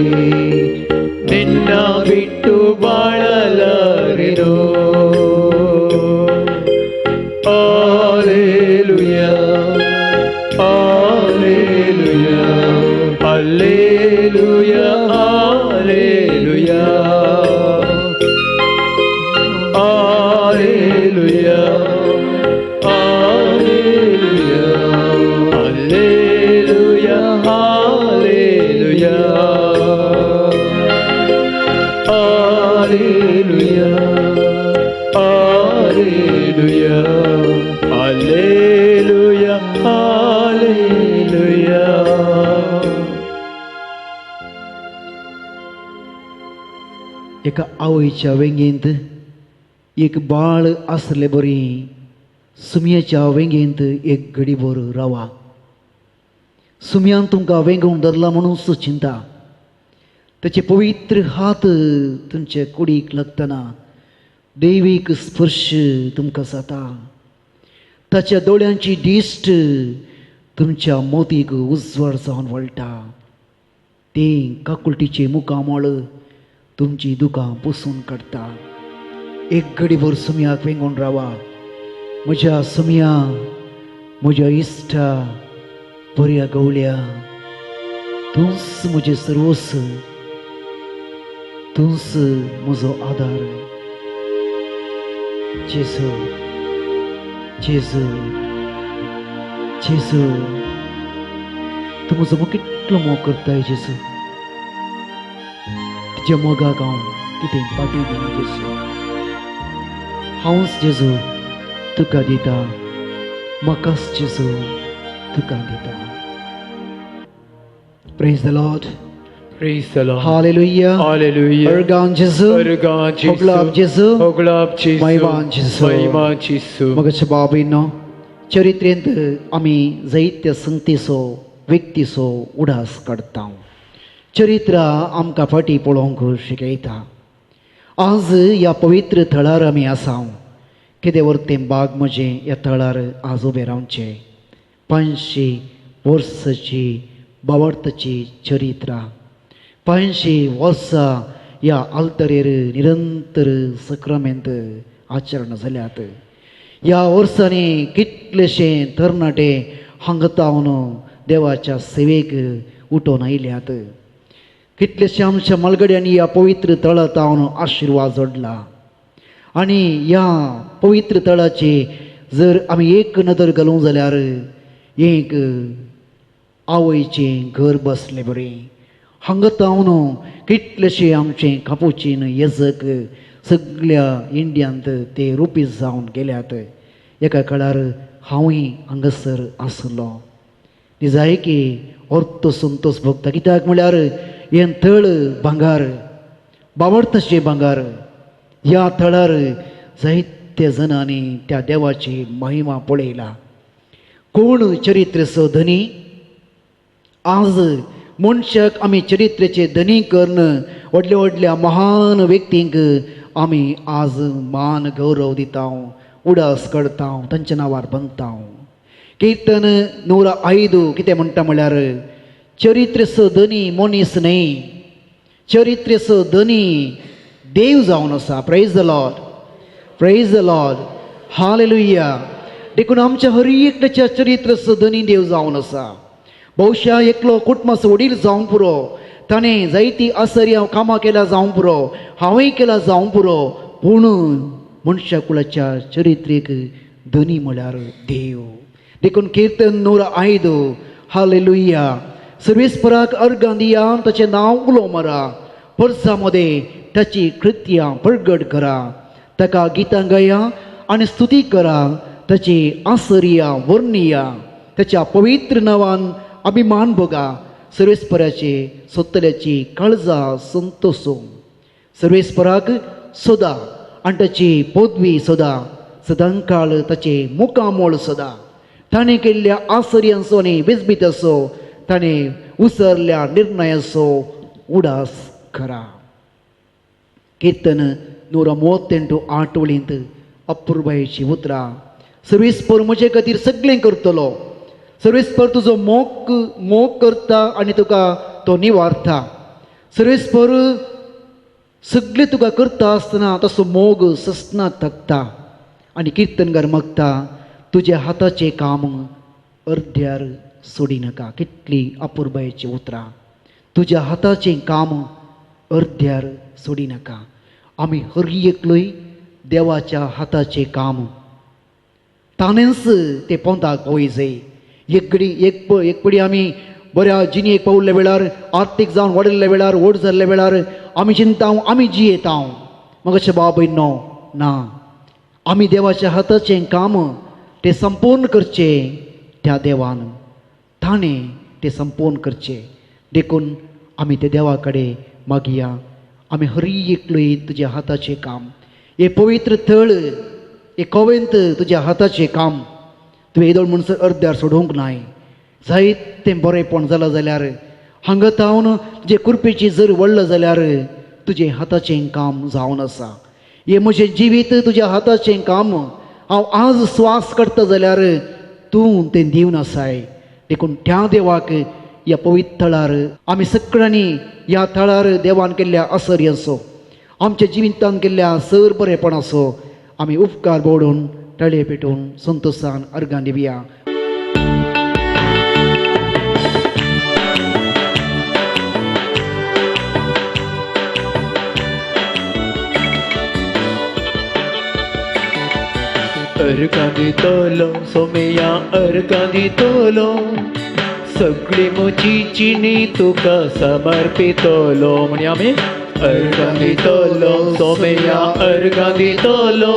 ನಿನ್ನ ಬಿಟ್ಟು ಬಾಳಲಾರೆನು. Alleluia, alleluia, alleluia, alleluia, alleluia, alleluia, alleluia, alleluia, alleluia, alleluia, alleluia, alleluia. एका आवयच्या वेंगेंत एक बाळ आसले बरी सुमयेच्या वेंगेंत एक घडीभर रावा. सुमयान तुमकां वेंगोवन धरला म्हणून चिंता. ताचे पवित्र हात तुमचे कुडीक लागतना दैवीक स्पर्श तुमकां जाता. ताच्या दोळ्यांची दिश्ट तुमच्या मोतीक उजवाड जावन वळटा. तें काकुळटीचें मुखामळ तुमची दुकां पुसून काडटा. एक घडीभर सुमयाक वेंगोवन रावा. म्हज्या सुमया, म्हज्या इश्टा, बऱ्या गवळ्या, तूंच म्हजें सर्वस्व, तूंच म्हजो आदार. जेजू, जेजू, जेजू, तूं म्हजो मोग कितलो मोग करताय जेजू. तुज्या मोगाक हांव कितें पाटी दिना जेजू. हांवच जेजू तुका दिता, म्हाकाच जेजू तुका दिता. Praise the Lord. Praise the Lord. Hallelujah. Hallelujah. Ergan Jesu. Ergan Jesu. Hoglab Jesu. Hoglab Jesu. Maivan Jesu. Maivan Jesu. मगाच्या बाबीनो, चरित्रेंत आमी जायत्या संगतीचो व्यक्तीचो उडास काडटा. चरित्र आमकां फाटीं पळोवंक शिकयता. आज ह्या पवित्र थळार आमी आसा. कितें वरतें बाग म्हजें ह्या थळार आज उबें रावचें. 500 वर्साची बावडताची चरित्रां, 500 वर्सां ह्या आल्तरेर निरंतर सक्रामेंत आचरण जाल्यात. ह्या वर्सांनी कितलेशे तरणाटे हांगा तावन देवाच्या सेवेक उठोवन आयल्यात. कितलेशे आमच्या मालगड्यांनी ह्या पवित्र तळा तावन आशिर्वाद जोडला. आनी ह्या पवित्र तळाची जर आमी एक नदर घालूंक जाल्यार एक आवयचें घर बसलें बरें. हांगा तावन कितलेशे आमचे कापुचीन येजक सगळ्या इंडियांत ते रुपी जावन गेल्यात. एका काळार हांवूय हांगासर आसलो. निजायकी अर्थ संतोष भोगता. कित्याक म्हळ्यार हें थळ भांगार, बावडतशें भांगार. ह्या थळार जायते जणांनी त्या देवाची महिमा पळयला. कोण चरित्रेचो धनी? आज मनशाक आमी चरित्रेचे धनी करून व्हडल्या व्हडल्या महान व्यक्तींक आमी आज मान गौरव दिता, उडास करता, तांच्या नांवार बांदता. किर्तन 105 कितें म्हणटा म्हळ्यार चरित्रेचो धनी मनीस न्हय, चरित्रेचो धनी देव जावन आसा. Praise the Lord, praise the Lord, hallelujah. देखून आमच्या हर एकल्याच्या चरित्रेचो धनी देव जावन आसा. बहुशा एकलो कुटुंबाचो वडील जावंक पुरो, ताणें जायती आसरी हांव कामां केल्या जावंक पुरो, हांवूय केला जावंक पुरो, पूण मनशा कुळाच्या चरित्रेक धनी म्हळ्यार देव. देखून किर्तन 105, हालेलुया. सर्वेस्पराक अर्गां दिया, ताचें नांव उलो मारा, परसा मदें ताची कृत्यां प्रगट करा, ताका गितां गाया आनी स्तुती करा, ताची आसरिया वर्णिया, ताच्या पवित्र नांवान अभिमान भोगा, सर्वेस्पराचे सोदतल्याची काळजां संतोसूं. सर्वेस्पराक सोदा आनी ताची पदवी सोदा, सदांकाळ ताचें मुखामोळ सोदा. ताणें केल्ल्या आसर्यांचो आनी विजबीताचो, ताणें उसरल्या निर्णयाचो उडास करा. किर्तन 138 आठवणींत अपुरबायेची उतरां. सर्वेस्पर म्हजे खातीर सगळें करतलो. सर्वेस्पर तुजो मोग मोग करता आनी तुका तो निवारता. सर्वेस्पर सगळें तुका करता आसतना तसो मोग ससना थकता. आनी किर्तनकार मागता, तुज्या हाताचें काम अर्द्यार सोडी नाका. कितली अपुरबायेची उतरां. तुज्या हाताचें काम अर्द्यार सोडी नाका. आमी हर एकलोय देवाच्या हाताचें काम ताणेंच तें पोंताक पावय जाय. एक पडी आमी बऱ्या जिणेक पावल्ल्या वेळार, आर्थीक जावन वाडिल्ल्या वेळार, व्हड जाल्ल्या वेळार आमी चिंता आमी जियेता. मग अशें बाबय न्हू ना, आमी देवाच्या हाताचें काम तें संपूर्ण करचें त्या देवान, ताणें तें संपूर्ण करचें. देखून आमी त्या देवा कडेन मागया, आमी हर एकलोय तुज्या हाताचें काम, हें पवित्र थळ, हें कोवेंत तुज्या हाताचें काम तुवें येदोळ म्हणसर अर्द्यार सोडूंक नाय. जायतें बरेंपण जालां जाल्यार, हांगा तावन तुजे कुरपेची जर व्हडलो जाल्यार तुजें हाताचें काम जावन आसा. हें म्हजें जिवीत तुज्या हाताचें काम, हांव आज स्वास काडटा जाल्यार तूं तें दिवन आसाय. देखून त्या देवाक ह्या पवित्र थळार आमी सगळ्यांनी ह्या थळार देवान केल्ल्या आसर्यांचो, आमच्या जिवितान केल्ल्या सर बरेपणाचो आमी उपकार बोडून तळे पेटोवन संतोशान अर्गां दिवया. अर्गां दितलो सोमया, अर्गां दितलो, सगळी म्हजी जिणी तुका समर्पितलो. म्हणी आमी अर्गां दितलो सोमया, अर्गां दितलो,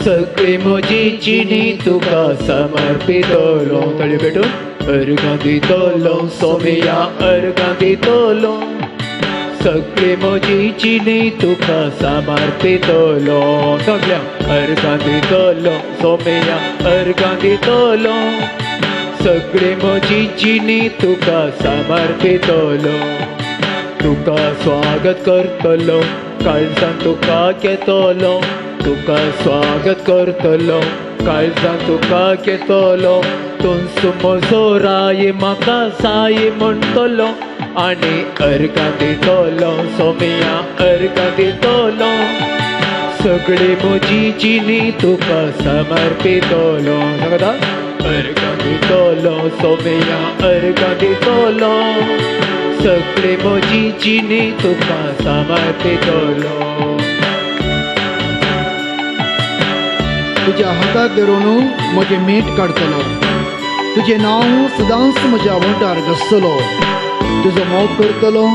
सगळी म्हजी जिणी तुका समर्पितलो. तळी पेटून अर्गां दितलो सोमया, अर्गां दितलो, सगळी म्हजी जिणी तुका समर्पितलो. सगळ्या अर्गां दितलो सोमया, अर्गां दितलो, सगळी म्हजी जिणी तुका समर्पितलो. तुका स्वागत करतलो, काळजान तुका घेतलो, तुका स्वागत करतलो, काळजान तुका घेतलो, तूं म्हजो राय म्हाका साय म्हणटलो आनी अर्गां दितलो सोमया, अर्गां दितलो, सगळी म्हजी जिणी तुका समर्पितलो. सांगता अर्गां दितलो सोमया, अर्गां दितलो, सगळी म्हजी जिणी तुका समर्पितलो. तुज्या हाताक धरून म्हजें मेट काडटलो, तुजें नांव सदांच म्हज्या वोंठार घसतलो, तुजो मोग करतलो,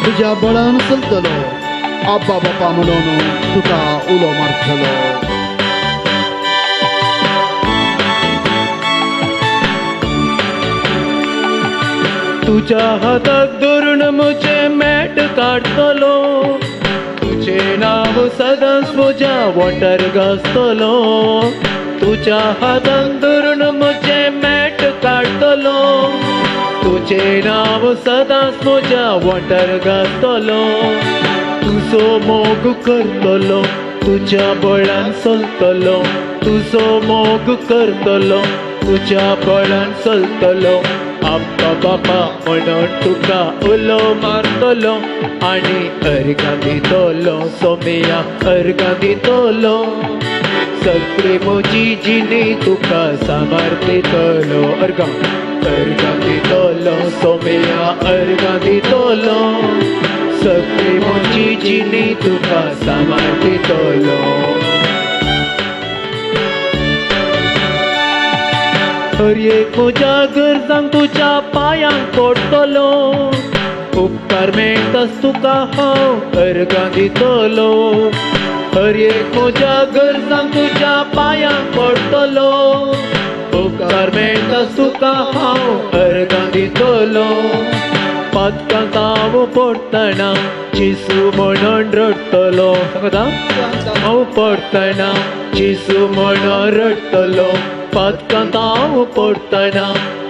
तुज्या बळान चलतलो, आब्बा बापा म्हणून तुका उलो मारतलो. तुज्या हाताक धरून म्हजें मेट काडटलो, तुजें नांव सदांच म्हज्या वोंठार घासतलो, तुज्या हाताक धरून म्हजें मेट काडटलो, तुजें नांव सदांच म्हज्या वोंठार घासतलो, तुजो मोग करतलो, तुज्या बळान चलतलो, तुजो मोग करतलो, तुज्या बळान चलतलो, आब्बा बापा म्हणून तुका उलो मारतलो आनी अर्गां दितलो सोमया, अर्गां दितलो, सगळी म्हजी जिणी तुका समर्पितलो. अर्गां अर्गां दितलो सोमया, अर्गां दितलो, सगळी म्हजी जिणी तुका समर्पितलो. हर एक म्हज्या गरजांक तुज्या पांयांक पडटलो. उपकार मेळटाच तुका हांव अर्गां दितलो. हर एक म्हज्या गरजांक तुज्या पांयांक पडटलो. उपकार मेळटाच तुका हांव अर्गां दितलो. पातकांत हांव पडटना जेजू म्हणून रडटलो. सांगता हांव पडटना जेजू म्हणून रडटलो. पातकांत हांव पडटना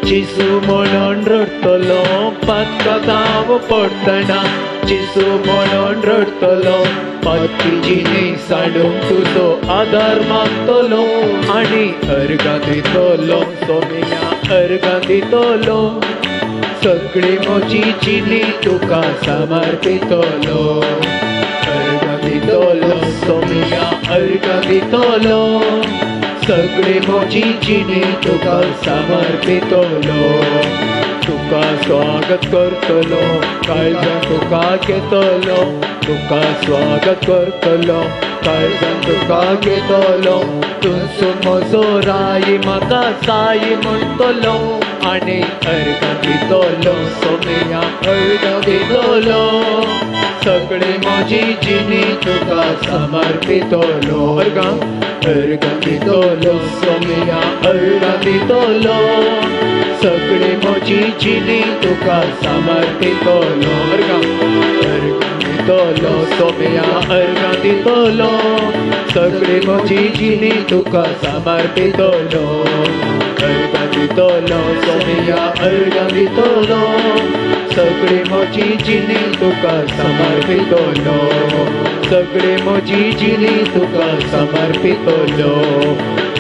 जेजू म्हणून रडटलो. पातकांत हांव पडटना जेजू म्हणून रडटलो. पातकी जिणे सांडूंक तुजो आदार मागतलो आनी अर्गां दितलो. सोमिया अर्गां दितलो. सगळी म्हजी जिणी तुका समर्पितलो. अर्गां दितलो सोमिया अर्गां दितलो. सगळी म्हजी जिणी तुका समर्पितलो. तुका स्वागत करतलो काळजान तुका घेतलो. तुका स्वागत करतलो काळजान तुका घेतलो. तुजो म्हजो राय म्हाका जाय म्हणटलो आनी अर्गां दितलो. सोमिया अर्गां दितलो. सगळी म्हजी जिणी तुका समर्पितलो. अर्गां अर्गां दितलो सोमिया अर्गां दितलो. सगळी म्हजी जिणी तुका समर्पितलो. अर्गां अर्गां दितलो सोमिया अर्गां दितलो. सगळी म्हजी जिणी तुका समर्पितलो. अर्गां दितलो सोमिया अर्गां दितलो. सगळी म्हजी जिणी तुका समर्पितलो. सगळी म्हजी जिणी तुका समर्पितलो.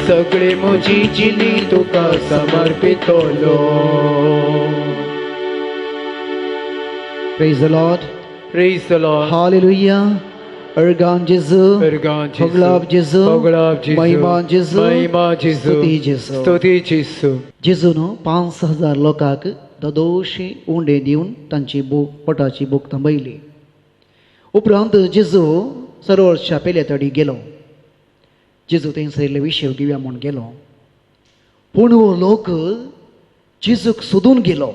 सगळी म्हजी जिणी तुका समर्पितलो. Praise the Lord. Praise the Lord. Hallelujah. अर्गां जेजू. अर्गां जेजू. होगळाप जेजू. होगळाप जेजू. महिमा जेजू. महिमा जेजू. स्तुती जेजू. स्तुती जेजू. जेजून 5000 लोकांक 200 उंडे दिवन तांची भूक पोटाची भूक थांबयली. उपरांत जेजू सरोवरच्या पेल्या तडी गेलो. जेजू थंयसर विशेव घेवया म्हूण गेलो. पूण हो लोक जेजूक सोदून गेलो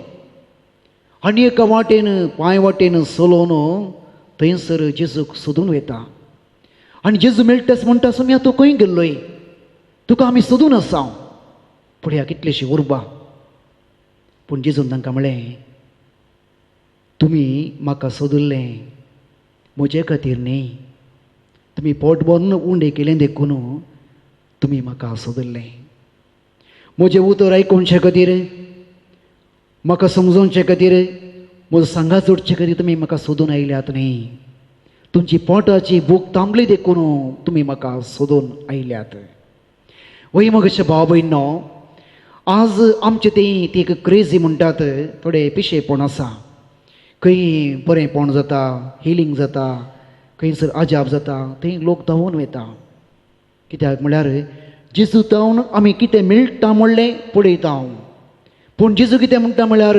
आनी एका वाटेन पांय वाटेन चलोवन थंयसर जेजूक सोदून वयता. आनी जेजू मेळटाच म्हणटा, सोम्या तूं खंय गेल्लोय? तुका आमी सोदून आसा. पूण ह्या कितलेशी उर्बा. पूण जेजून तांकां म्हळें, तुमी म्हाका सोदुल्लें म्हजे खातीर न्ही, तुमी पोट भरून उंडे केलें देखून तुमी म्हाका सोदुल्लें. म्हजें उतर आयकुचे खातीर, म्हाका समजोवचे खातीर, म्हजो सांगात जोडचे खातीर तुमी म्हाका सोदून आयल्यात न्ही. तुमची पोटाची भूक थांबली देखून तुमी म्हाका सोदून आयल्यात. वय मगेशे भाव भयणो, आज आमचे ती एक क्रेजी म्हणटात, थोडे पिशेपण आसा. खंय बरेंपण जाता, हिलींग जाता, खंयसर अजाप जाता, थंय लोक धांवून वयता. कित्याक म्हळ्यार जेजू धांवन आमी कितें मेळटा म्हणलें पळयता हांव. पूण जेजू कितें म्हणटा म्हळ्यार,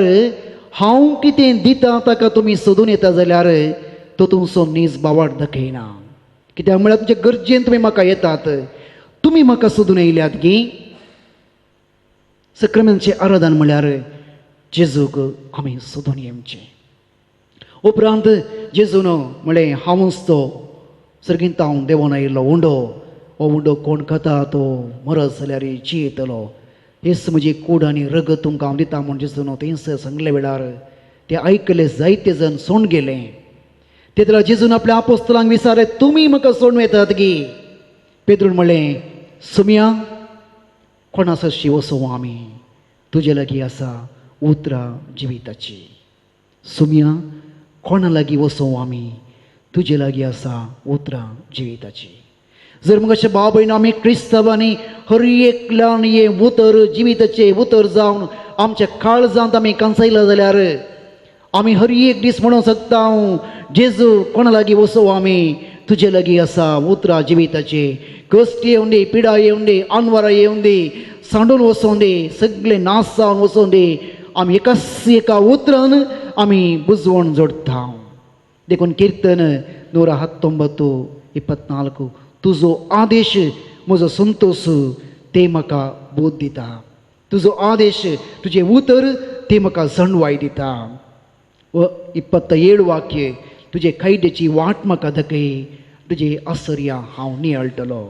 हांव कितें दिता ताका तुमी सोदून येता जाल्यार तो तुमचो नीज बावाट दाखयना. कित्याक म्हळ्यार तुमचे गरजेन तुमी म्हाका येतात, तुमी म्हाका सोदून येयल्यात की. सक्रामेंताचें आराधन म्हळ्यार जेजूक आमी सोदून येवचें. उपरांत जेजून म्हळें, हांवूच तो सर्गींत हांव देंवोन आयिल्लो उंडो. हो उंडो कोण खाता तो मरत जाल्यार जियेतलो. हेच म्हजी कूड आनी रगत तुमकां हांव दिता म्हूण जेजून थंयसर सांगले वेळार ते आयकले जायते जण सोडून गेले. ते वेळार जेजून आपल्या आपोस्तलांक विचारलें, तुमी म्हाका सोडून वयतात की? पेद्रून म्हणलें, सोम्या कोणासशी वचूं आमी? तुजे लागीं आसा उतरां जिविताची. सोम्या कोणा लागीं वचूं आमी? तुजे लागीं आसा उतरां जिविताची. जर मग अशें भाव भयण आमी क्रिस्तांवांनी हर एकल्यान हें उतर जिविताचें उतर जावन आमच्या काळजांत आमी कांचयलां जाल्यार आमी हर एक दीस म्हणूंक शकता, जेजू कोणा लागीं वचूं आमी? तुजे लागीं आसा उतरां जिविताची. कश्ट येवंदी, पिडा येवंदी, आनवरां येवंदी, सांडून वचोंदी, सगळें नाश जावन वचोंदी, आमी एकाच एका उतरान आमी बुजवण जोडटा. देखून किर्तन 119 24, तुजो आदेश म्हजो संतोश, ते म्हाका बोध दिता. तुजो आदेश तुजें उतर तें म्हाका जणवाय दिता. 27 वाक्य तुजे कायद्याची वाट म्हाका दाखय, तुजे आसर्या हांव नियाळटलो.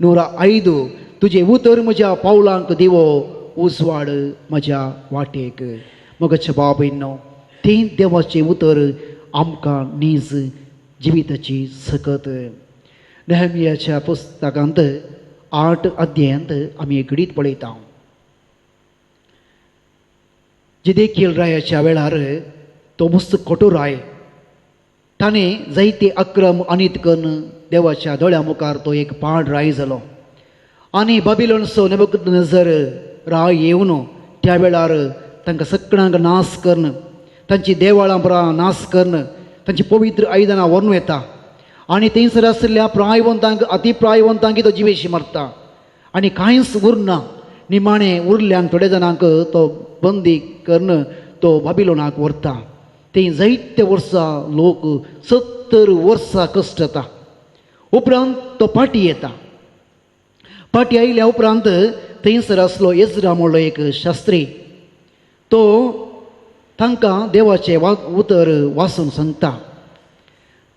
105 तुजें उतर म्हज्या पावलांक दिवो, उजवाड म्हज्या वाटेक. मगच्या बाबयनो तें देवाचें उतर आमकां नीज जिविताची सकत. नेहमियाच्या पुस्तकांत 8 अध्यायांत आमी एक घडीत पळयता. जिदेकील रायाच्या वेळार तो मस्त कठोर राय, ताणें जायते अक्रम अनीत करून देवाच्या दोळ्या मुखार तो एक पाड राय जालो. आनी बाबिलोनचो नेबुकदनेझर राय येवन त्या वेळार तांकां सगळ्यांक नाश करून, तांची देवळां परां नाश करून, तांची पवित्र आयदनां व्हरून येता आनी थंयसर आशिल्ल्या प्रायवंतांक अतिप्रायवंतांक तो जिवेशी मारता आनी कांयच उरना. निमाणें उरल्यांक थोड्या जाणांक तो बंदी करून तो बाबिलोनाक व्हरता. थंय जायते वर्सां लोक 70 वर्सां कश्टता. उपरांत तो पाटी येता. पाटी आयल्या उपरांत थंयसर आसलो एज्रा म्हणलो एक शास्त्री, तो तांकां देवाचें उतर वाचून सांगता.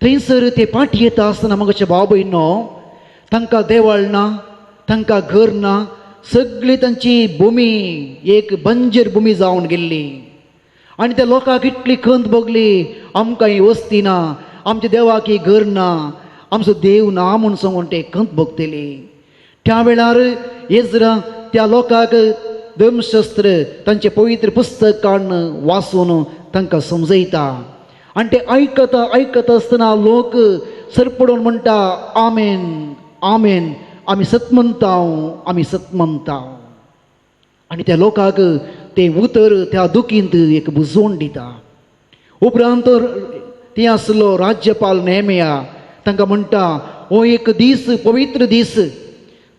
थंयसर ते पाटी येता आसतना म्हज्या भाव भयणो तांकां देवळ ना, तांकां घर ना, सगळी तांची भुमी एक बंजर भुमी जावन गेल्ली. आनी त्या लोकांक इतली खंत भोगली, आमकां ही वस्ती ना, आमच्या देवाक ही घर ना, आमचो देव ना म्हूण सांगून ते खंत भोगतली. त्या वेळार एज्रा त्या लोकांक धर्मशास्त्र तांचें पवित्र पुस्तक काडून वाचून तांकां समजयता. आनी ते आयकता आयकता आसतना लोक सरपडून म्हणटा, आमेन आमेन, आमी सत म्हणटा, आमी सत म्हणटा. आनी त्या लोकांक तें उतर त्या दुखींत एक बुजोवन दिता. उपरांत ती आसलो राज्यपाल नेहमिया तांकां म्हणटा, हो एक दीस पवित्र दीस,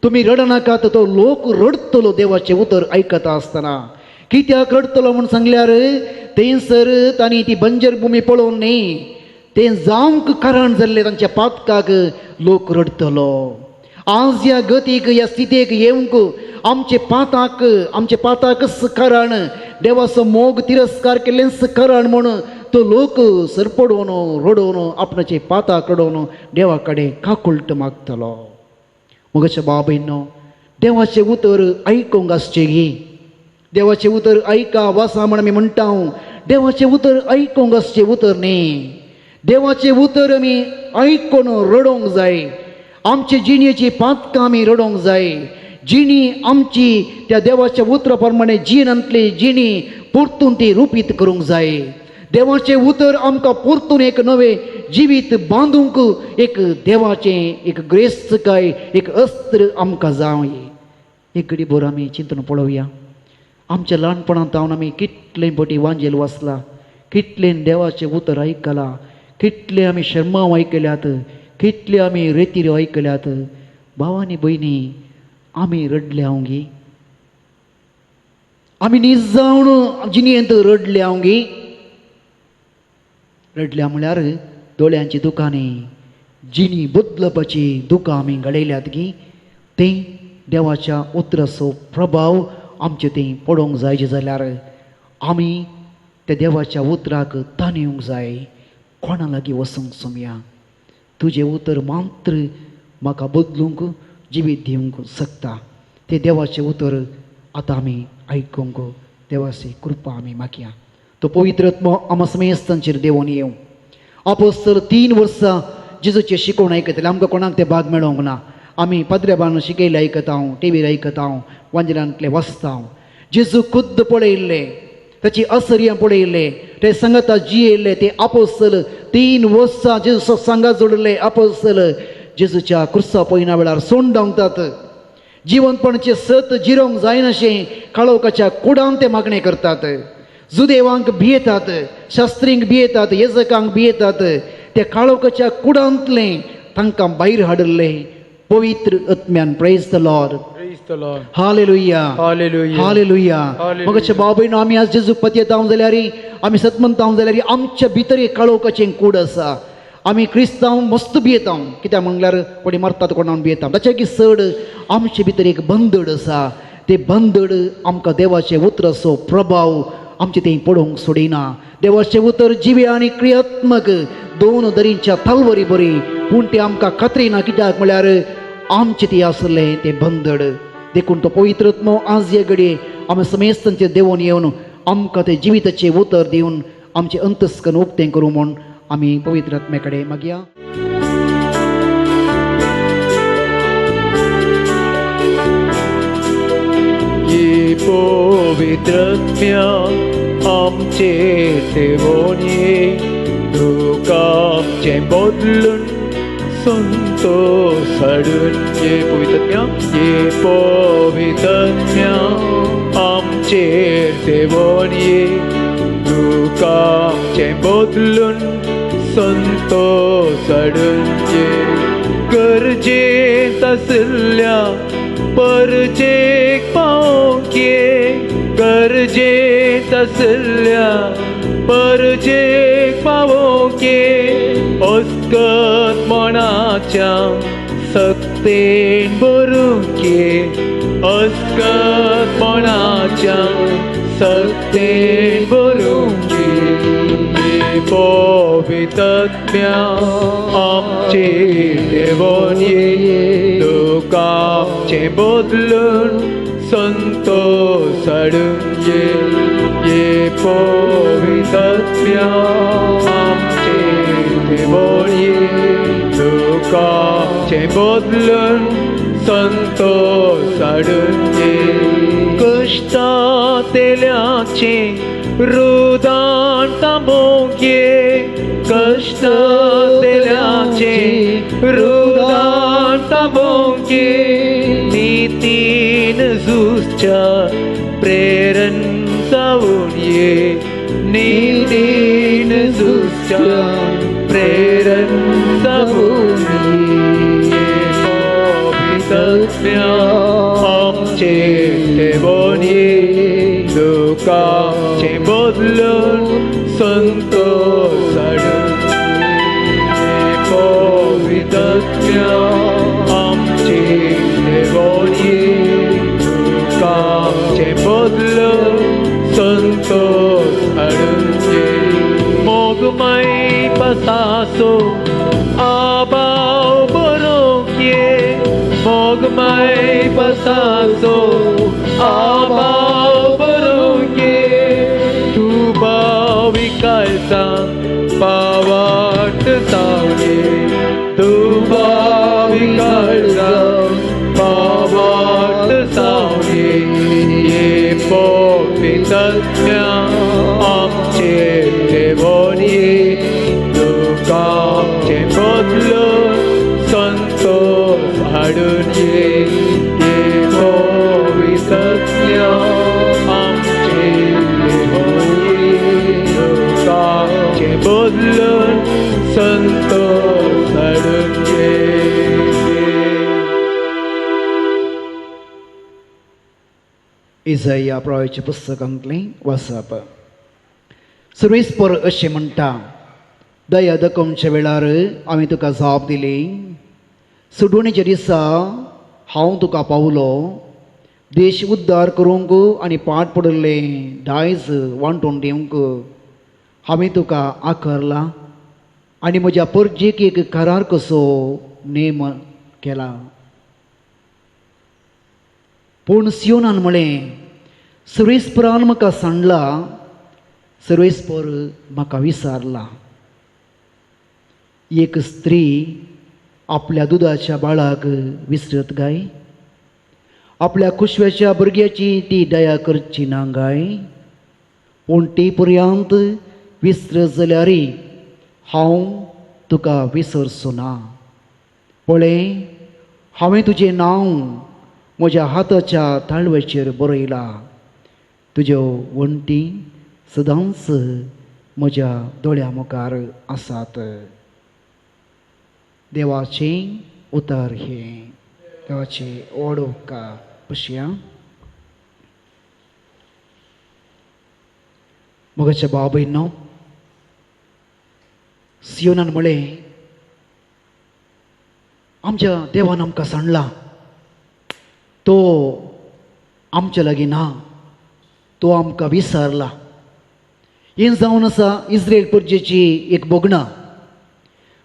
तुमी रडनाकात, तो लोक रडटलो देवाचें उतर आयकता आसतना. कित्याक रडटलो म्हूण सांगल्यार थंयसर तांणी ती बंजर भुमी पळोवन न्ही, तें जावंक कारण जाल्लें तांच्या पातकाक लोक रडटलो. आज ह्या गतीक ह्या स्थितीक येवंक आमचे पाताक, आमचे पाताकच कारण, देवाचो मोग तिरस्कार केल्लेंच कारण म्हूण तो लोक सरपडोवन रडोवन आपणाचे पाताक रडोवन देवा कडेन काकुळट मागतलो. मगच्या बाबयनो देवाचें उतर आयकूंक आसचें गी, देवाचें उतर आयका वासा म्हण आमी म्हणटा. देवाचें उतर आयकूंक आसचें उतर न्ही, देवाचें उतर आमी आयकून रडोवंक जाय. आमचे जिणेची पातकां आमी रडोवंक जाय. जिणी आमची त्या देवाच्या उतरा प्रमाणे जिणांतली जिणी परतून ती रुपीत करूंक जाय. देवाचें उतर आमकां परतून एक नवें जिवीत बांदूंक एक देवाचें एक ग्रेस्तकाय एक अस्त्र आमकां जावं. एक घडी भर आमी चिंतून पळोवया. आमच्या ल्हानपणांत जावन आमी कितले पटी वांजेल वाचला, कितलें देवाचें उतर आयकलां, कितले आमी शर्मांव आयकल्यात, कितले आमी रेतीर आयकल्यात. भावानी भयणी आमी रडल्या गी, आमी नीज जावन जिणेंत रडल्या गी. रडल्या म्हळ्यार दोळ्यांची दुकां न्ही, जिणी बदलपाची दुकां आमी घडयल्यात गी. तें देवाच्या उतराचो प्रभाव आमचे थंय पडोवंक जाय जाल्यार आमी त्या देवाच्या उतराक ताणेवंक जाय. कोणा लागीं वचूंक सोमया, तुजें उतर मात्र म्हाका बदलूंक जिवीत दिवंक शकता. तें देवाचें उतर आतां आमी आयकूंक देवाची कृपा आमी मागया. तो पवित्र आत्मो आमकां समेस्तांचेर देंवोन येवं. आपोस्तल 3 वर्सां जेजूचें शिकोवण आयकतले, आमकां कोणाक ते भाग मेळोंक ना. आमी पाद्र्याबान शिकयले आयकता, टिवीर आयकता, वांजेलांतले वाचता. जेजू खुद्द पळयल्ले, ताची असर्यां पळयल्ले, ते सांगाता जियेल्ले ते आपोस्तल 3 वर्सां जेजू सांगा जोडले. आपोस्तल जेजूच्या क्रुसा पयना वेळार सोंड धांवतात. जिवनपणाचें सत जिरोवंक जायनाशें काळोखाच्या कुडान ते मागणें करतात. जुदेवांक भियेतात, शास्त्रींक भियेतात, येजकांक भियेतात. त्या काळोखाच्या कुडांतलें तांकां भायर हाडिल्लें पवित्र आत्म्यान. Praise the Lord. Praise the Lord. Hallelujah. Hallelujah. Hallelujah. Hallelujah. मगचे भाव भयणो आमी आज जेजूक पतयेता जाल्यार, आमी सतमंता जाल्यार आमच्या भितर एक काळोखाचें कूड आसा. आमी क्रिस्तांव मस्त भियेता, कित्याक म्हणल्यार कोणी मरतात कोणाक भियेता. ताच्या की चड आमचे भितर एक बंदड आसा. ते बंदड आमकां देवाचें उतराचो प्रभाव आमचे थंय पडोवंक सोडिना. देवाचें उतर जिवे आनी क्रियात्मक दोन दरींच्या तलवरी बरी, पूण तें आमकां खात्री ना, कित्याक म्हळ्यार आमचें ती आसलें तें बंदड. देखून तो पवित्र आत्मो आज हे घडये आमी समेस्तांचेर देंवोन येवन आमकां तें जिविताचें उतर दिवन आमचें अंतस्कन उक्तें करूं म्हूण आमी पवित्र आत्म्या कडेन मागया. पवित्र आत्म्या आमचेर देंवोन ये, दुख आमचें बदलून संतोस हाडून ये. पवित्र आत्म्या, ये पवित्र आत्म्या आमचेर देंवोन ये, दुख आमचें बदलून संतोस हाडून ये. गरजेंत आशिल्ल्या परजेक पावोवंक ये, गरजेंत आशिल्ल्या परजेक पावोवंक ये. अस्कत मनाच्या सक्तेन भरूंक ये, अस्कत मनाच्या सक्तेन भरूंक ये. पवित्र आत्म्या आमचेर देंवोन ये, दुख आमचें बदलून संतोस हाडून ये. ये पवित्र आत्म्या आमचेर देंवोन ये, दुख आमचें बदलून संतोस हाडून ये. कश्टांतल्याचें रुदान थांबोवंक ये, कश्टांतल्याचें रुदान थांबोवंक ये. नितीन झुजच्या प्रेरण जावन ये, नितीन झुजच्या प्रेरण जावन ये. पवित्र आत्म्या आमचेर देंवोन ये, दुख आमचें बदलून संतोस हाडून ये. पवित्र आत्म्या आमचेर देंवोन ये, दुख आमचें बदलून संतोस हाडून ये. मोगमय पसासो आबाव बरोवंक ये, मोगमय पसासो आबाव बरोवंक ये. तूं बाविकाळजां पावाट जावन ये, तूं बाविकाळजां पावाट जावन ये. ये पवित्र आत्म्या आमचेर देंवोन ये, दुख आमचें बदलून संतोस हाडून ये. ये पवित्र आत्म्या आमचेर देंवोन ये, दुख आमचें बदलून संतोस हाडून ये. इजाया प्रवाच्या पुस्तकांतलें वाचप. सर्वेस्पर अशें म्हणटा, दया दाखोवच्या वेळार हांवें तुका जाप दिली, सुडवणेच्या दिसा हांव तुका पावलो. देश उद्धार करूंक आनी पाट पडिल्लें दायज वांटून दिवंक हांवें तुका आकारला आनी म्हज्या परजेक एक करार कसो नेम केला. पूण सियोनान म्हळें, सर्वेस्परान म्हाका सांडला, सर्वेस्पर म्हाका विसारला. एक स्त्री आपल्या दुदाच्या बाळाक विसरत गाय, आपल्या कुशव्याच्या भुरग्याची ती दया करची ना गाय. पूण ती पर्यंत विसरत जाल्यार हांव तुका विसरचो ना. पळय, हांवें तुजें नांव म्हज्या हाताच्या ताळव्याचेर बरयलां, तुज्यो वण्टी सदांच म्हज्या दोळ्या मुखार आसात. देवाचें उतर हें. देवाचें व्हड उपकार. पशया मोगाच्या भाव भयणो, सियोनान म्हळें, आमच्या देवान आमकां सांडला, तो आमच्या लागीं ना, तो आमकां विसरला. हें जावन आसा इस्रायल परजेची एक भोगणां.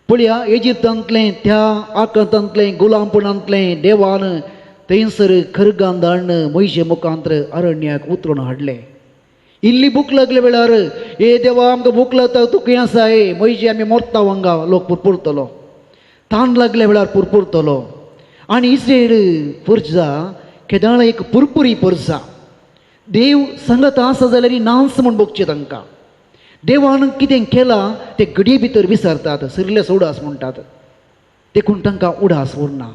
पळया इजिप्तांतलें त्या आकांतांतलें गुलामपणांतलें देवान थंयसर खरगान धाडून मोयशे मुखांतर अरण्याक उतरून हाडलें. इल्ली भूक लागले वेळार ए देवा आमकां भूक लागता, तूं खंय आसा? ए मोयशे आमी मोरता हांगा, लोक पुरपुरतलो. तान लागले वेळार पुरपुरतलो. आनी इस्रायल परजा केदाळ एक पुरपुरी परजा. देव सांगत आसा जाल्यार नांस म्हूण भोगचें तांकां. देवान कितें केलां तें घडये भितर विसरतात, सगळे उडास म्हणटात, देखून तांकां उडास उरना.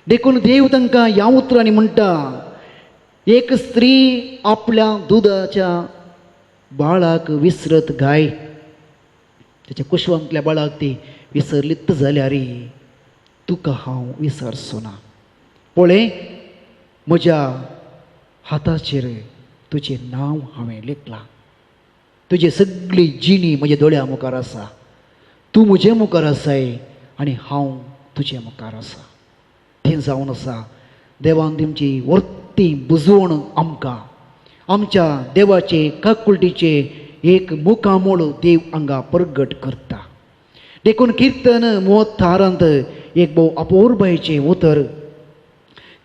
देखून देव तांकां ह्या उतरांनी म्हणटा, एक स्त्री आपल्या दुदाच्या बाळाक विसरत गाय, ताच्या कुशवांतल्या बाळाक ती विसरलीत जाल्यार तुका हांव विसरचो ना. पळय म्हज्या हाताचेर तुजें नांव हांवें लेखलां, तुजी सगळी जिणी म्हज्या दोळ्या मुखार आसा, तूं म्हजे मुखार आसाय आनी हांव तुजे मुखार आसा. तें जावन आसा देवान तुमची वर्ती बुजवण आमकां आमच्या देवाचे काकुळटीचे एक मुखामोळ देव हांगा प्रगट करता. देखून किर्तन 34 एक भोव अपुरबायेचें उतर,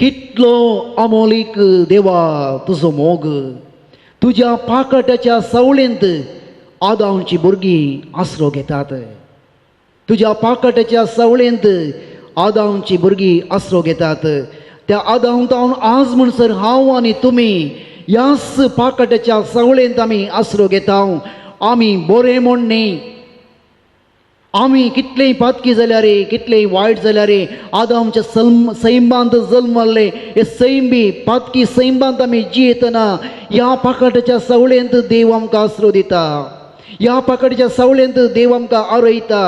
कितलो अमोलीक देवा तुजो मोग, तुज्या पाकट्याच्या सावळेंत आदांची भुरगीं आसरो घेतात. तुज्या पाकट्याच्या सावळेंत आदांची भुरगीं आसरो घेतात. त्या आदांव आज म्हणसर हांव आनी तुमी ह्याच पाकट्याच्या सावळेंत आमी आसरो घेता. आमी बरें म्हूण न्ही, आमी कितलेय पातकी जाल्यार, कितलेय वायट जाल्यार, आदामच्या सैमांत जल्मल्ले हे सैमी पातकी सैमांत आमी जियेतना ह्या पाकट्याच्या सावळेंत देव आमकां आसरो दिता, ह्या पाकट्याच्या सावळेंत देव आमकां आरयता,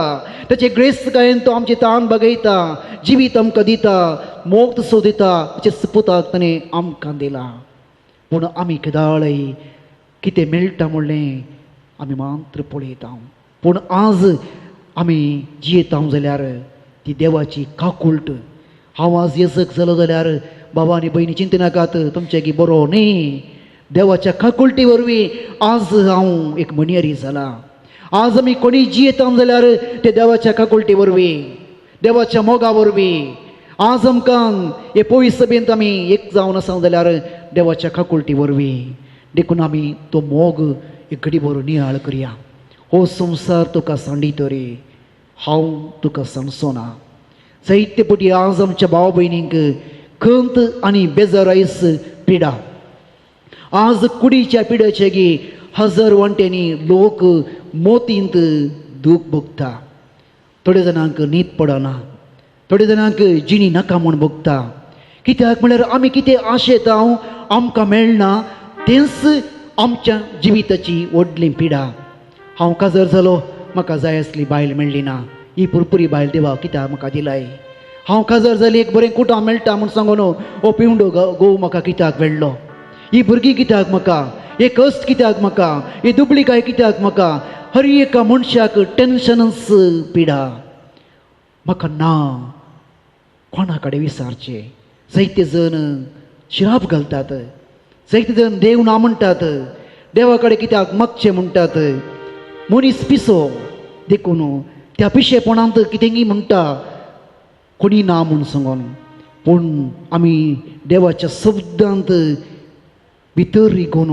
ताचे ग्रेस्तकायेन तो आमची तान बगयता, जिवीत आमकां दिता, मोग तसो दिता, ताचे सपुताक ताणें आमकां दिला. पूण आमी केदाळय कितें मेळटा म्हणलें आमी मात्र पळयता. पूण आज आमी जियेता जाल्यार ती देवाची काकुळट. हांव आज येसक जालो जाल्यार बाबा आनी भयणी चिंतनाकात, तुमचे की बरो न्ही, देवाच्या काकुळटी वरवीं आज हांव एक मणयरी जाला. आज आमी कोणी जियेता जाल्यार ते देवाच्या काकुळटी वरवीं, देवाच्या मोगा वरवीं. आज आमकां हे पयस सभेंत आमी एक जावन आसा जाल्यार देवाच्या काकुळटी वरवीं. देखून आमी तो मोग एक घडी बरो नियाळ करया. हो संवसार तुका सांडी तरी हांव तुका सांडचो ना. जायते पटी आज आमच्या भाव भयणींक खंत आनी बेजारायस पिडा, आज कुडीच्या पिड्याचे गी हजार वांट्यांनी लोक मोतींत दूख भोगता. थोड्या जाणांक न्हीद पडना, थोड्या जाणांक जिणी नाका म्हूण भोगता. कित्याक म्हळ्यार आमी कितें आशेता आमकां मेळना, तेंच आमच्या जिविताची व्हडली पिडा. हांव काजार जालो, म्हाका जाय आसली बायल मेळ्ळी ना, ही पुरपुरी बायल देवा कित्याक म्हाका दिलाय. हांव काजार जाली एक बरें कुटां मेळटा म्हूण सांगून हो पिवंडो घोव म्हाका कित्याक मेळ्ळो, ही भुरगीं कित्याक म्हाका, हे कश्ट कित्याक म्हाका, ही दुबळीकाय कित्याक म्हाका. हर एका मनशाक टेन्शनच पिडा. म्हाका ना कोणा कडेन विचारचें. जायते जण शिराप घालतात, जायते जण देव ना म्हणटात, देवा कडेन कित्याक मागचें म्हणटात. मनीस पिसो, देखून त्या पिशेपणांत कितेंय म्हणटा कोणी ना म्हूण सांगून. पूण आमी देवाच्या शब्दांत भितर रिगून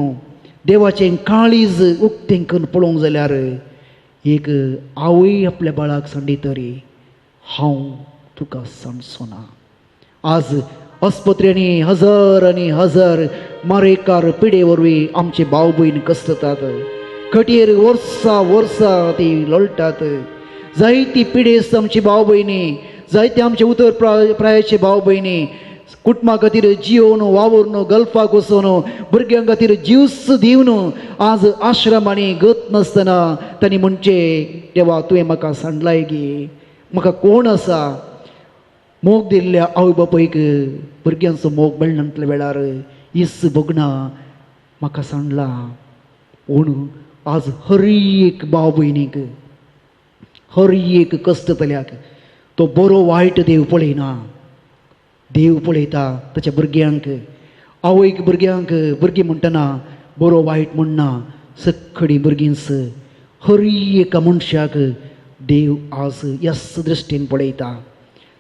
देवाचें काळीज उक्तें करून पळोवंक जाल्यार एक आवय आपल्या बाळाक सांडी तरी हांव तुका सांडचो ना. आज आस्पत्र्यांनी हजार आनी हजार मारेकार पिडे वरवीं आमचे भाव भयण कसतात, खटयेर वर्सां वर्सां ती लोळटात. जायती पिडेस्त आमची भाव भयणी, जायते आमचे उतर प्रायाचे भाव भयणी कुटुंबा खातीर जियोवन वावुरून गल्फाक वचून भुरग्यां खातीर जीवस दिवन आज आश्रमांनी गत नासतना तांणी म्हणचें, देवा तुवें म्हाका सांडलाय गी, म्हाका कोण आसा. मोग दिल्ल्या आवय बापायक भुरग्यांचो मोग मेळनातल्या वेळार इस भोगना म्हाका सांडला. पूण आज हर एक भाव भयणीक, हर एक कश्टतल्याक तो बरो वायट देव पळयना. देव पळयता ताच्या भुरग्यांक. आवयक भुरग्यांक भुरगीं म्हणटना बरो वायट म्हणना, सगळीं भुरगींच हर एका मनशाक देव आज यस दृश्टीन पळयता.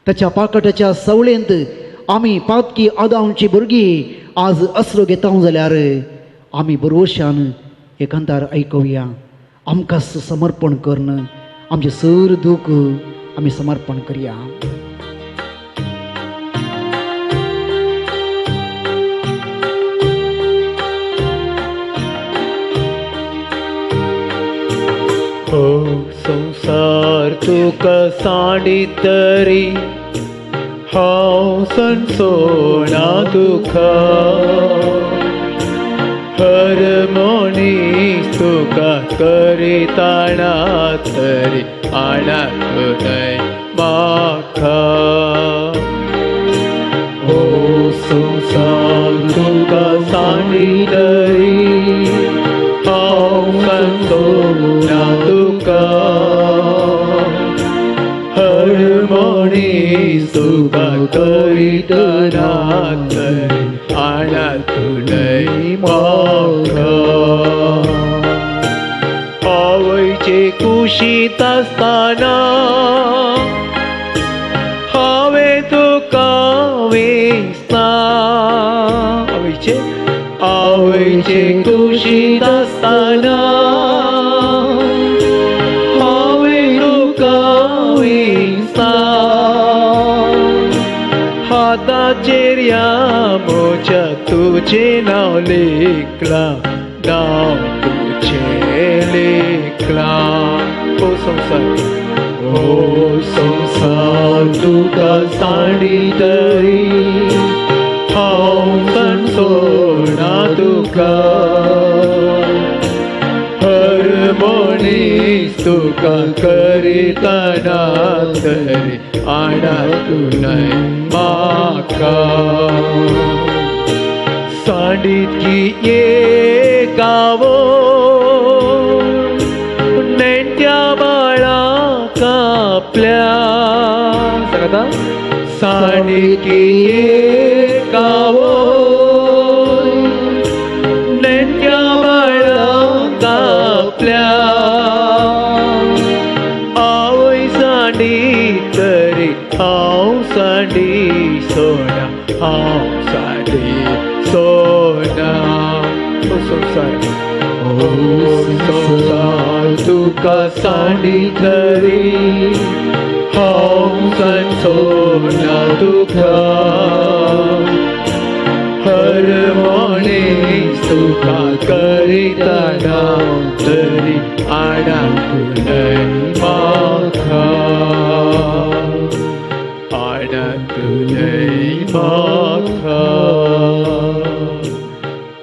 ताच्या पाकटाच्या सवळेंत आमी पातकी आदांची भुरगीं आज असरो घेता जाल्यार आमी बरोवशान एकांतार आयकुया. आमकां समर्पण करून आमचें सर दूख आमी समर्पण करया. हो संसार तुका सांडी तरी हांव सणसोना तुका, हर मनीस तुका करिताना तरी आणत न्हय म्हाका. हो संसार तुका सांडी तरी हांव सणसोना तुका, हर मनीस तुका करिताना तरी आणत न्हय म्हाका. आवयचे कुशींत आसतना हांवें तुका वेंचला, आवयचे आवयचे कुशींत आसतना हांवें तुका वेंचला. हाताचेर ह्या म्हज्या तुजें नांव लेखलां, नांव तुजें लेखलां. ओ संसार, ओ संसार तुका सांडी तरी हांव सणसोना तुका, हर मनीस तुका करिताना तरी आणत न्हय म्हाका. सांडीत की एक आवय नेण्ट्या बाळाक आपल्या, सांगता सांडीत की एक आवय नेण्ट्या बाळाक आपल्या, आवय सांडी तरी हांव सांडी सोना, हांव सांडी सोना. ओ संसार, ओ संसार तुका सांडी तरी हांव सणसोना तुका, हर मनीस तुका करिताना तरी आणत न्हय म्हाका, आणत न्हय म्हाका,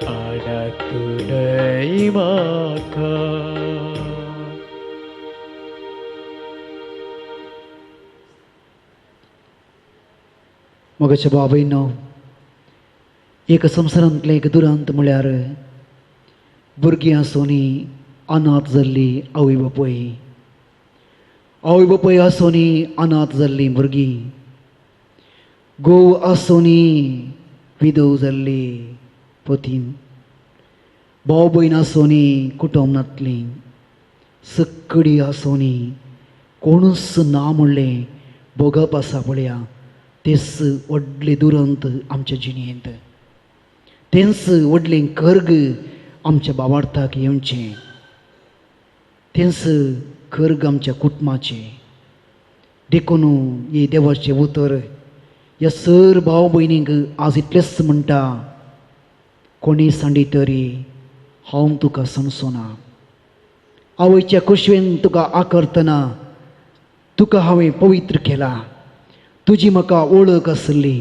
आणत न्हय म्हाका. मोगाच्या बाबायनो, एक संवसारांतलें एक दुरांत म्हळ्यार भुरगीं आसूनी अनाथ जाल्ली आवय बापूय, आवय बापूय आसूनी अनाथ जाल्लीं भुरगीं, घोव आसूनी विधव जाल्ली पतीन, भाव भयण आसूनी कुटुंब नातलीं, सगळीं आसूनी कोणूच ना म्हणलें भोगप आसा पळया, तेच व्हडलें दुरंत आमच्या जिणेंत, तेंच व्हडलें कर्ग आमच्या बाबार्थाक येवचें, तेंच कर्ग आमच्या कुटुंबाचें. देखून हे देवाचें उतर ह्या सर भाव भयणींक आज इतलेंच म्हणटा, कोणी सांडी तरी हांव तुका समजना, आवयच्या कुशवेन तुका आकर्तना तुका हांवें पवित्र केला, तुजी म्हाका वळख आसली,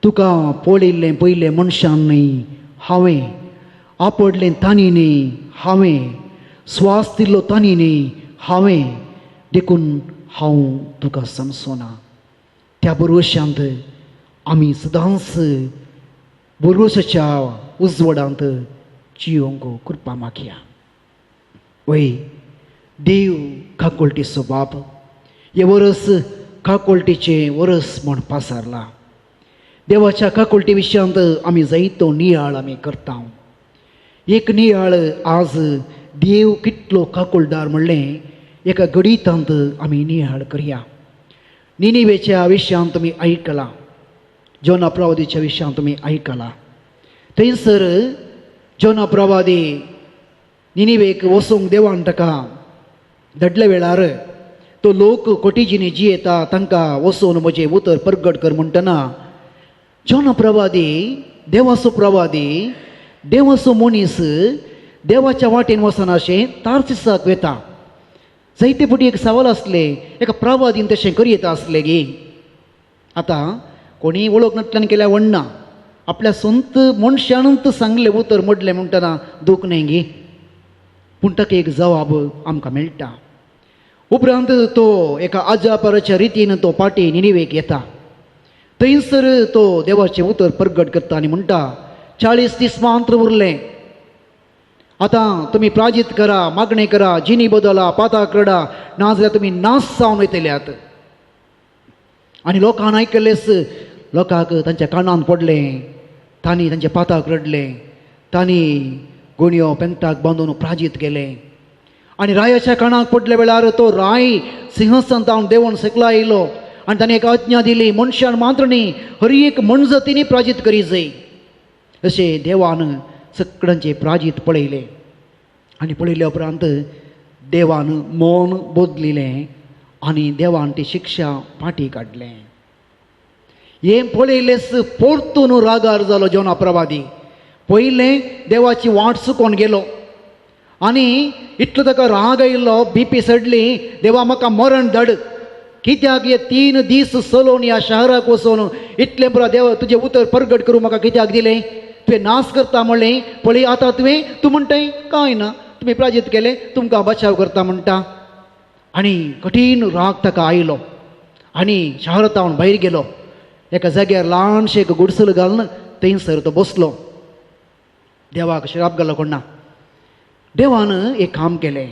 तुका पळयल्लें पयलें मनशान न्हय हांवें, आपडलें तांणी न्हय हांवें, स्वास दिल्लो तांणी न्हय हांवें, देखून हांव तुका समजना. त्या भरवशांत आमी सदांच भरवशाच्या उजवाडांत जियोंक कृपा मागया. वय देव काकुळटीचो बाप, हे वरस काकुळटीचें वरस म्हूण पासारला. देवाच्या काकुळटी विशयांत आमी जायतो नियाळ आमी करता. एक नियाळ आज देव कितलो काकुळदार म्हणलें एका गणितांत आमी नियाळ करया. निनिवेच्या विशयांत तुमी आयकलां, जोना प्रवादीच्या विशयांत तुमी आयकलां. थंयसर जोना प्रवादी निनिवेक वचूंक देवान ताका धाडल्या वेळार तो लोक कोटीजींनी जियेता तांकां वचून म्हजें उतर परगट कर म्हणटना जोना प्रवादी देवाचो प्रवादी देवाचो मनीस देवाच्या वाटेन वचना अशें तार्सिसाक वता. जायते फावटी एक सवाल आसलें एका प्रवादीन तशें करयेता आसलें गी. आतां कोणीय वळख नासल्यान केल्यार व्हडना, आपल्या संत मनशानूच सांगलें उतर मोडलें म्हणटना दूख न्हय गी. पूण ताका एक जवाब आमकां मेळटा. उपरांत तो एका आजापाराच्या रितीन तो पाटी निनिवेक येता. थंयसर तो देवाचें उतर परगट करता आनी म्हणटा 40 दीस मात्र उरलें, आतां तुमी प्राजीत करा, मागणें करा, जिनी बदला, पाताक रडा, नाजाल्यार तुमी नाश जावन वयतल्यात. आनी लोकांक आयकलेंच, लोकांक तांच्या कानान पडलें, तांणी तांच्या पाताक रडलें, तांणी गुणयो पेंगटाक बांदून प्राजीत केलें. आनी रायाच्या कानाक पडल्या वेळार तो राय सिंहासन तावन देवून सकला आयलो आनी ताणें एक आज्ञा दिली, मनशान मात्र न्ही हर एक मनजातींनी प्राजीत करी जाय. अशें देवान सगळ्यांचे प्राजीत पळयलें आनी पळयल्या उपरांत देवान मन बदलिलें आनी देवान ती शिक्षा फाटी काडलें. हें पळयलेंच परतून रागार जालो जोना प्रवादी. पयलें देवाची वाट चुकोन गेलो आनी इतलो ताका राग आयिल्लो, बीपी चडली, देवा म्हाका मरण धाड, कित्याक हे 3 दीस चलोवन ह्या शहराक वचून इतलें पुरो देवा तुजें उतर परगट करूं म्हाका कित्याक दिलें, तुवें नाश करता म्हणलें, पळय आतां तुवें तूं म्हणटाय कांय ना, तुमी प्राजीत केलें, तुमकां बचाव करता म्हणटा. आनी कठीण राग ताका आयलो आनी शहरांत भायर गेलो. एका जाग्यार ल्हानशें एक गुडसल घालून थंयसर तो बसलो. देवाक श्राप घालो कोण ना. देवान एक काम केलें,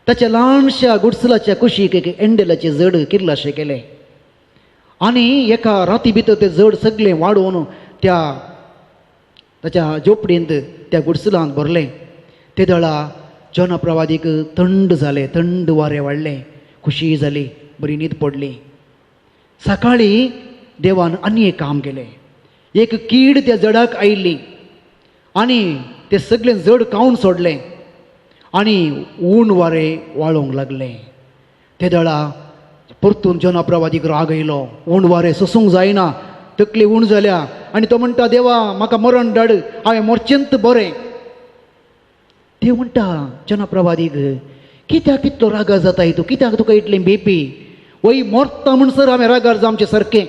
ताच्या ल्हानश्या गुडसलाच्या कुशीक एक एंडेलाचें जड किर्लाशें केलें आनी एका राती भितर तें जड सगळें वाडोवन त्या ताच्या झोपडींत त्या गुडसलांत भरलें. ते दळा जोना प्रवादीक थंड जालें, थंड वारें वाडलें, खुशी जाली, बरी न्हीद पडली. सकाळीं देवान आनी एक काम केलें, एक कीड त्या जडाक आयिल्ली आनी तें सगळें जड खावन सोडलें आनी ऊन वारें वाळोवंक लागलें. ते दळा परतून जोना प्रवादीक राग आयलो, ऊन वारें सोसूंक जायना, तकली ऊन जाल्या आनी तो म्हणटा देवा म्हाका मरण धाड, हांवें मोरचेंत बरें. देव म्हणटा जोना प्रवादीक कित्याक इतलो रागार जाताय तूं, कित्याक तुका इतली बीपी, वय मोरता म्हणसर हांवें रागार जावचें सारकें.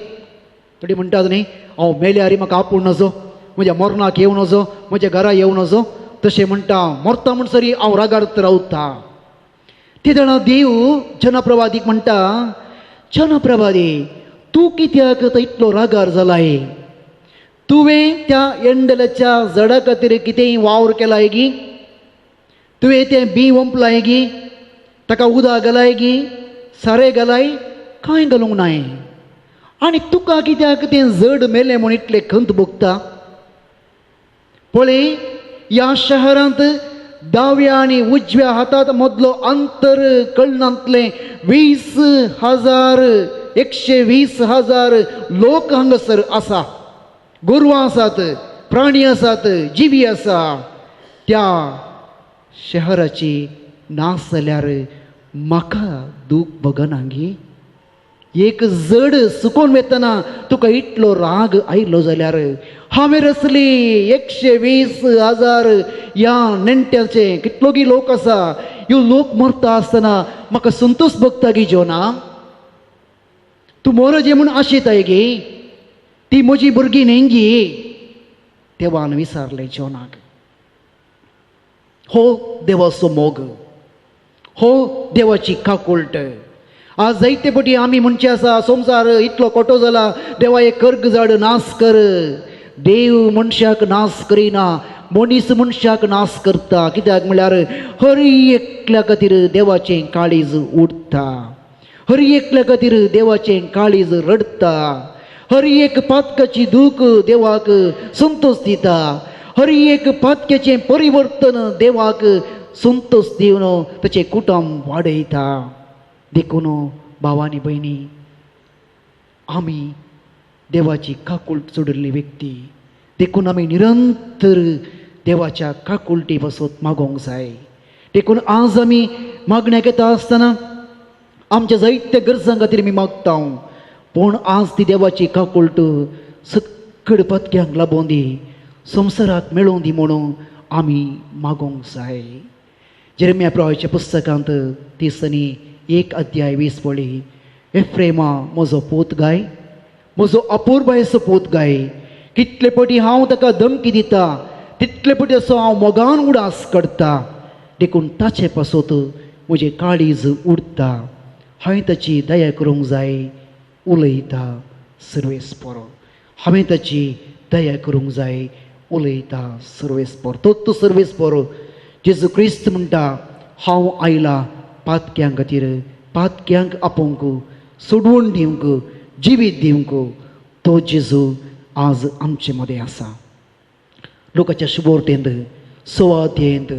थोडी म्हणटात न्ही हांव मेल्यार म्हाका आपूण नजो, म्हज्या मरणाक येवं नजो, म्हज्या घरा येवं नजो, तशें म्हणटा मरता म्हणसर हांव रागार रावता. ते जाणा देव जनप्रवादीक म्हणटा, जनप्रवादी तूं कित्याक इतलो रागार जालाय, तुवें त्या एंडलाच्या जडा खातीर कितेंय वावर केलाय गी, तुवें तें बीं ओंपलाय गी, ताका उदक घालाय गी, सारें घालाय, कांय घालूंक नाय, आनी तुका कित्याक तें जड मेलें म्हूण इतलें खंत भोगता. पळय ह्या शहरांत दाव्या आनी उजव्या हातात मदलो अंतर कळनांतले 20,000 120,000 लोक हांगासर आसा, गोरवां आसात, प्राणी आसात, जिवी आसा. त्या शहराची नाश जाल्यार म्हाका दूख भोगना गी, एक जड सुकोवन वतना तुका इतलो राग आयलो जाल्यार हांवें रचली 120,000 ह्या नेणट्याचे कितलो गी लोक आसा, ह्यो लोक मरता आसतना म्हाका संतोश भोगता गी जोना, तूं मोरजे म्हूण आशेताय गी, ती म्हजी भुरगीं न्ही गी. देवान विचारलें जोनाक. हो देवाचो मोग, हो देवाची काकुळट. आज जायते पटी आमी म्हणचे आसा संवसार इतलो कोटो जाला, देवा एक कर्ग झाड नाश कर. देव मनशाक नाश करिना, मनीस मनशाक नाश करता. कित्याक म्हळ्यार हर एकल्या खातीर देवाचें काळीज उडटा, हर एकल्या खातीर देवाचें काळीज रडटा. हर एक पातकाची दूख देवाक संतोष दिता. हर एक पातक्याचें परिवर्तन देवाक संतोष दिवन ताचें कुटुंब वाडयता. देखून भावानी भयणी, आमी देवाची काकुळट सोडिल्ली व्यक्ती, देखून आमी निरंतर देवाच्या काकुळटी पासत मागोवंक जाय. देखून आज आमी मागण्याक येता आसतना आमच्या जायत्या गरजां खातीर आमी मागता, पूण आज ती देवाची काकुळट सकड पातक्यांक लाबोवन दी, संवसाराक मेळोवन दी म्हणून आमी मागोवंक जाय. जेरेमिया प्रवाहाच्या पुस्तकांत 31 अध्याय 20 वळी, एफ्रेमा म्हजो पूत गाय, म्हजो अपुरबायेचो पूत गाय, कितले पटी हांव ताका धमकी दिता तितले पटी असो हांव मोगान उडास करता, देखून ताचे पासत म्हजें काळीज उडता, हांवें ताची दया करूंक जाय उलयता सर्वेस्पर. हांवें ताची दया करूंक जाय उलयता सर्वेस्पर. तोच तो सर्वेस्पर जेजू क्रिस्त म्हणटा, हांव आयला पातक्यां खातीर, पातक्यांक आपोवंक, सोडवण दिवंक, जिवीत दिवंक. तो जेजू आज आमचे मदें आसा. लोकाच्या शुभोर्तेंत 6 अध्यायेंत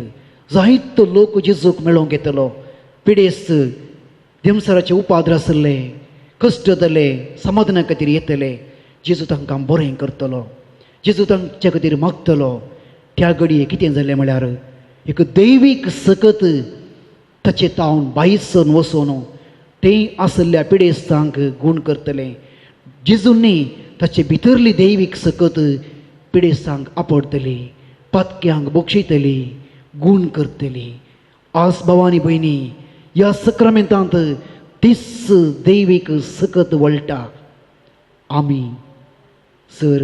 जायतो लोक जेजूक मेळोवंक येतलो. पिडेस्त, देमसराचे उपाद्र आसले, कश्ट जातले, समाधाना खातीर येतले. जेजू तांकां बरें करतलो, जेजू तांचे खातीर मागतलो. त्या घडये कितें जालें म्हळ्यार एक दैवीक सकत ताचे तावन भायसन वचून तें आसल्या पिडेस्तांक गूण करतलें. जेजूंनी ताचे भितरली दैवीक सकत पिडेस्तांक आपडतली, पातक्यांक बक्षयतली, गूण करतली. आज भावानी भयणी, ह्या सक्रामेंतांत तीच दैवीक सकत वळटा. आमी सर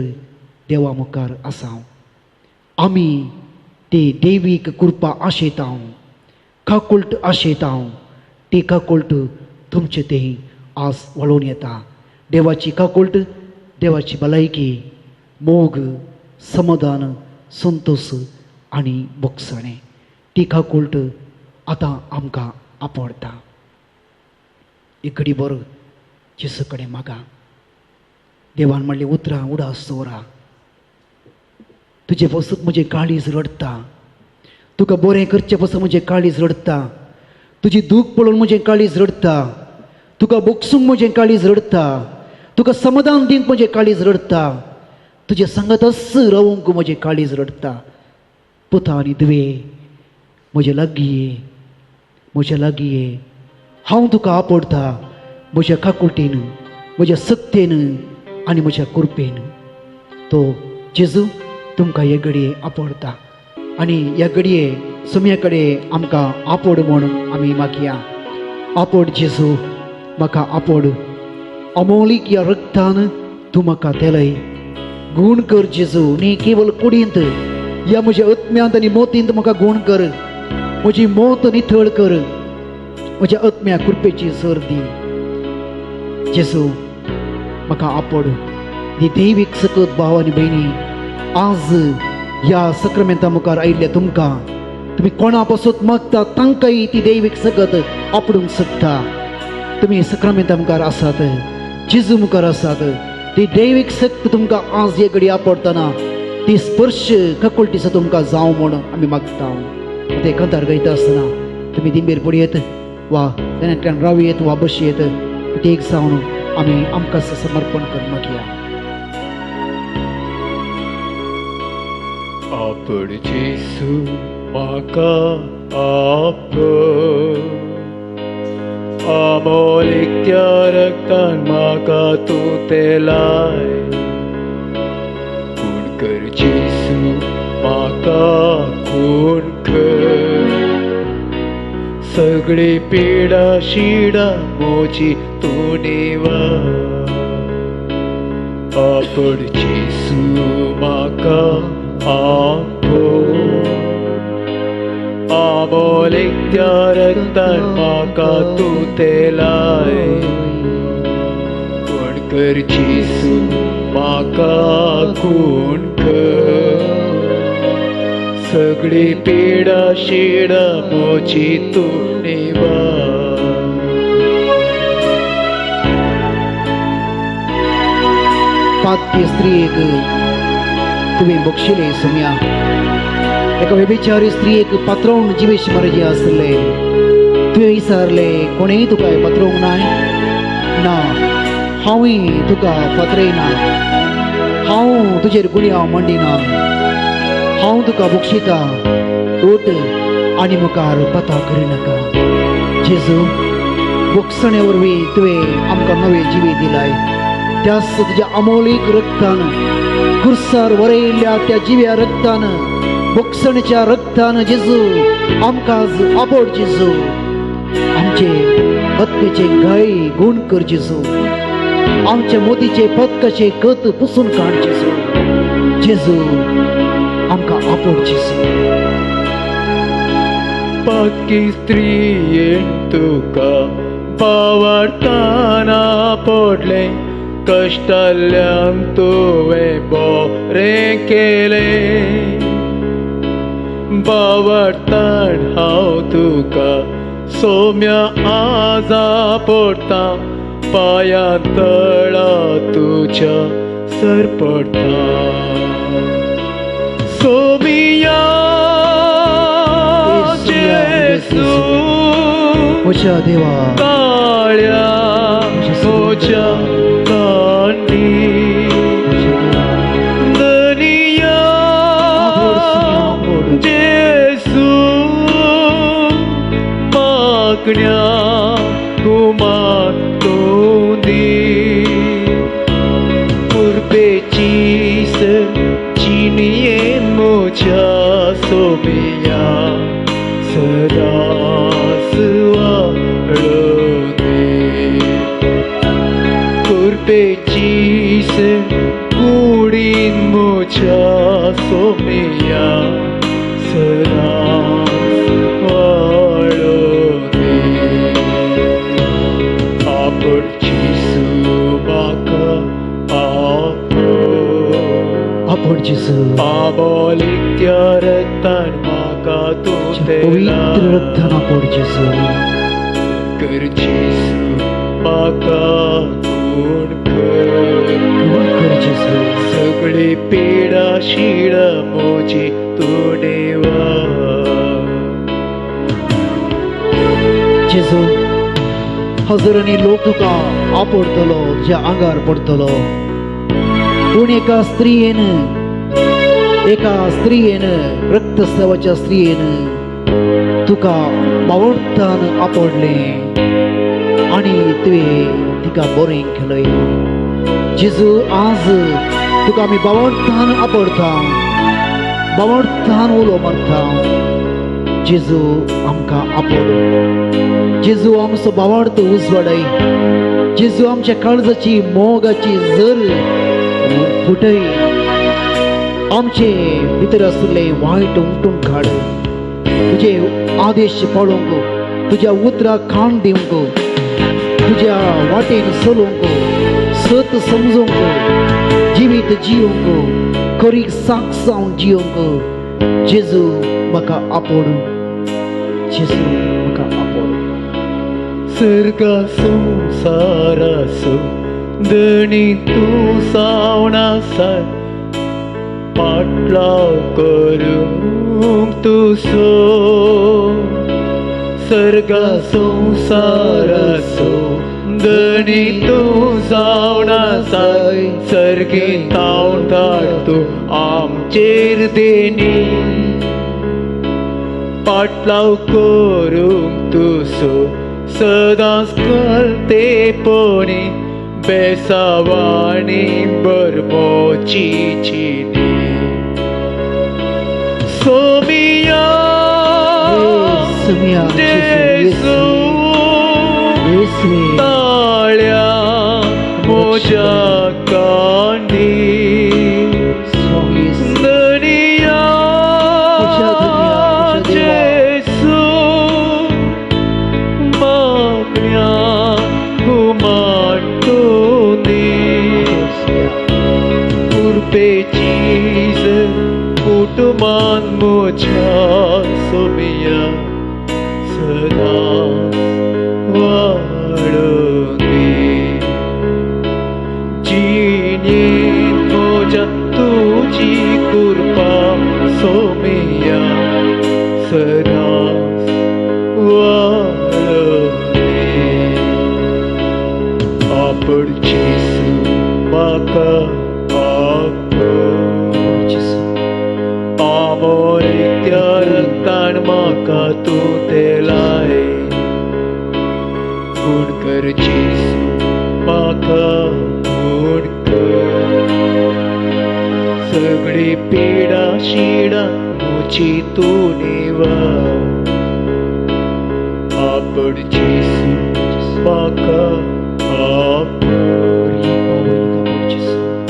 देवा मुखार आसा, आमी ती दैवीक कृपा आशेता, काकुळट आशेता. ती काकुळट तुमचे ते आज वळोवन येता. देवाची काकुळट, देवाची भलायकी, मोग, समाधान, संतोष आनी भोगसणें, ती काकुळट आतां आमकां आपडटा. एक घडी बरो जेजू कडेन मागा. देवान म्हणलें, उतरां उडास दवरा, तुजे पसून म्हजें काळीज रडटा, तुका बरें करचें पसून म्हजें काळीज रडटा, तुजी दूख पळोवन म्हजें काळीज रडटा, तुका बोगसूंक म्हजें काळीज रडटा, तुका समाधान दिवंक म्हजें काळीज रडटा, तुजे सांगातच रावूंक म्हजें काळीज रडटा. पुता आनी धुवे, म्हजे लागीं ये, म्हज्या लागीं ये, हांव तुका आपडटा म्हज्या काकुळटेन, म्हज्या सक्तेन आनी म्हज्या कृपेन. तो जेजू तुमकां हे घडये आपडटा आनी ह्या घडये सुम्या कडेन आमकां आपोड म्हूण आमी मागया. आपोड जेजू, म्हाका आपोड, अमोलीक ह्या रक्तान तूं म्हाका तेलय. गूण कर जेजू, न्ही केवल कुडींत, ह्या म्हज्या आत्म्यांत आनी मोतींत म्हाका गूण कर, म्हजी मोत निथळ कर, म्हज्या आत्म्या कृपेची सर दी. जेजू म्हाका आपोड. दी दैवीक सकत भाव आनी भयणी, आज ह्या सक्रामेंता मुखार आयिल्ल्या तुमकां, तुमी कोणा पासून मागता तांकांय ती दैवीक सकत आपडूंक शकता. तुमी सक्रामेंता मुखार आसात, जेजू मुखार आसात, ती दैवीक शक्त तुमकां आज हे घडी आपडटना ती स्पर्श काकुळटीचो तुमकां जावं म्हूण आमी मागता. ते कांतार गायता आसतना तुमी दिंबेर पडयेत वा तेन्नातल्यान रावयेत वा बसयेत, ते एक जावन आमी आमकां समर्पण कर मागया. आपोड जेजू म्हाका आपोड, अमोलीक त्या रक्तान म्हाका तूं तेलाय. खून कर जेजू म्हाका खून कर, सगळी पिडा शिडा म्हजी तूं निवार. आपोड जेजू म्हाका आपोड, अमोलीक त्या रक्तान म्हाका तूं तेलाय. खून कर जेजू म्हाका खून कर, सगळी पिडा शिडा म्हजी तूं निवार. पातकी स्त्रियेक तुवें बक्षिले सोम्या. एका व्यभिचारी स्त्रियेक पात्रोवन जिवेश मरजे आसले, तुवें विचारले कोणेय तुका पात्रोवंक नाय? ना, हांवूय तुका पात्रयना, हांव तुजेर गुन्यांव मांडिना, हांव तुका बक्षिता, उठ आनी मुखार पता करिनाका. जेजू, बक्षणे वरवीं तुवें आमकां नवें जिवीत दिलाय. त्याच तुज्या अमोलीक रक्तान, कुर्सार वरयल्ल्या त्या जिव्या रक्तान, बक्षणेच्या रक्तान जेजू आमकां आपोड जेजू. आमचे आत्म्याचे घाय गुण कर जेजू, आमच्या मोतीचे पदकाचे कत पुसून काड जेजू. जेजू आमकां आपोड जेजू. पातकी स्त्रियेन तुका बावडताना पडलें, कश्टाल्यान तुवें बरें केलें. बावडतान हांव तुका सोम्या आजा पडटा, पांया तळा तुज्या सर पडटा. सोमिया जेसू, म्हज्या देवा, ताळ्या म्हज्या कांडी, धनिया जेसू, मागण्या कुमार तूं दी. कुर्बेची जिणयेन म्हज्या सोमिया सदांच वाळोवं दी. कुर्बेची कुडीन म्हज्या सोमिया सदांच वाळोवं दी. आपण जेसू म्हाका आपोड, आपोड जेजू. आबोलीक त्या रक्तान म्हाका तूं पवित्र रक्तान आपोड जेजू. कर जेसू म्हाका गुण कर, गुण कर जेजू. सगळी पिडा शिडा म्हजी तूं देवा. जेजू, हजारांनी लोक तुका आपडतलो, तुज्या आंगार पडतलो, पूण एका स्त्रियेन, एका स्त्रियेन, रक्तस्रावाच्या स्त्रियेन तुका बावडतान आपडलें आनी तुवें तिका बरें केलें. जेजू, आज तुका आमी बावडतान आपडता, बावडतान उलो मारता. जेजू आमकां आपड. जेजू आमचो बावार्थ उजवाडय. जेजू आमच्या काळजाची मोगाची जर फुटय. आमचे भितर आशिल्ले वायट उमटून काड. तुजे आदेश पाळूंक, तुज्या उतराक खाण दिवंक, तुज्या वाटेन चलूंक, सत समजूंक, जिवीत जिवंक, खरी साक्ष जावन जिवंक जेजू म्हाका आपोड. जेजू म्हाका आपोड. सर्गा संवसाराचो धणी तूं जावन आसा, पाटलाव करूंक तूं सो. सर्गा संवसाराचो धणी तूं जावन आसा, सर्गी तावन धाड तूं आमचेर देणी. पाटलाव करूंक तूं सो सदांच कळतेपणी, बेसावाणी बरमोची चिनी. सोमिया जेसू, ताळ्या म्हज्या कांडी, धनिया जेसू, मागण्या गुमान तूं दी. कुर्बेची कुटुंबान म्हज्या सोमिया सदांच वाळोवं दी. जिणेन मिया सदांच वाळोवनी आपण जेजू म्हाका आपण जेजू आमोलिक त्या रक्तान म्हाका तूं तेलाय खूण कर जेजू म्हाका खूण कर सगळी पिडा शिडा म्हजी तूं निवार आपण जेजू म्हाका आपण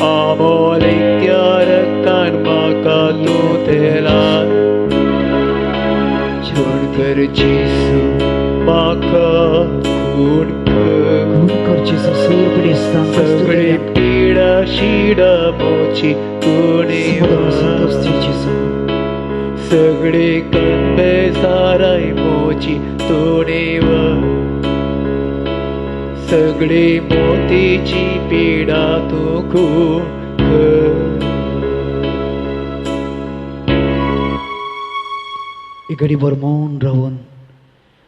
आमोलिक त्या रक्तान म्हाका तूं तेलाय खूण कर जेजू म्हाका खूण कर खूण कर जेजू सर पिडेस्तांक सगळी पिडा शिडा म्हजी तूं संतोष निवार दी जेजू सगळी कनबेजाराय म्हजी तूं निवार सगळी मोतीची पिडा तूं खूण कर. एक घडीभर मौन रावन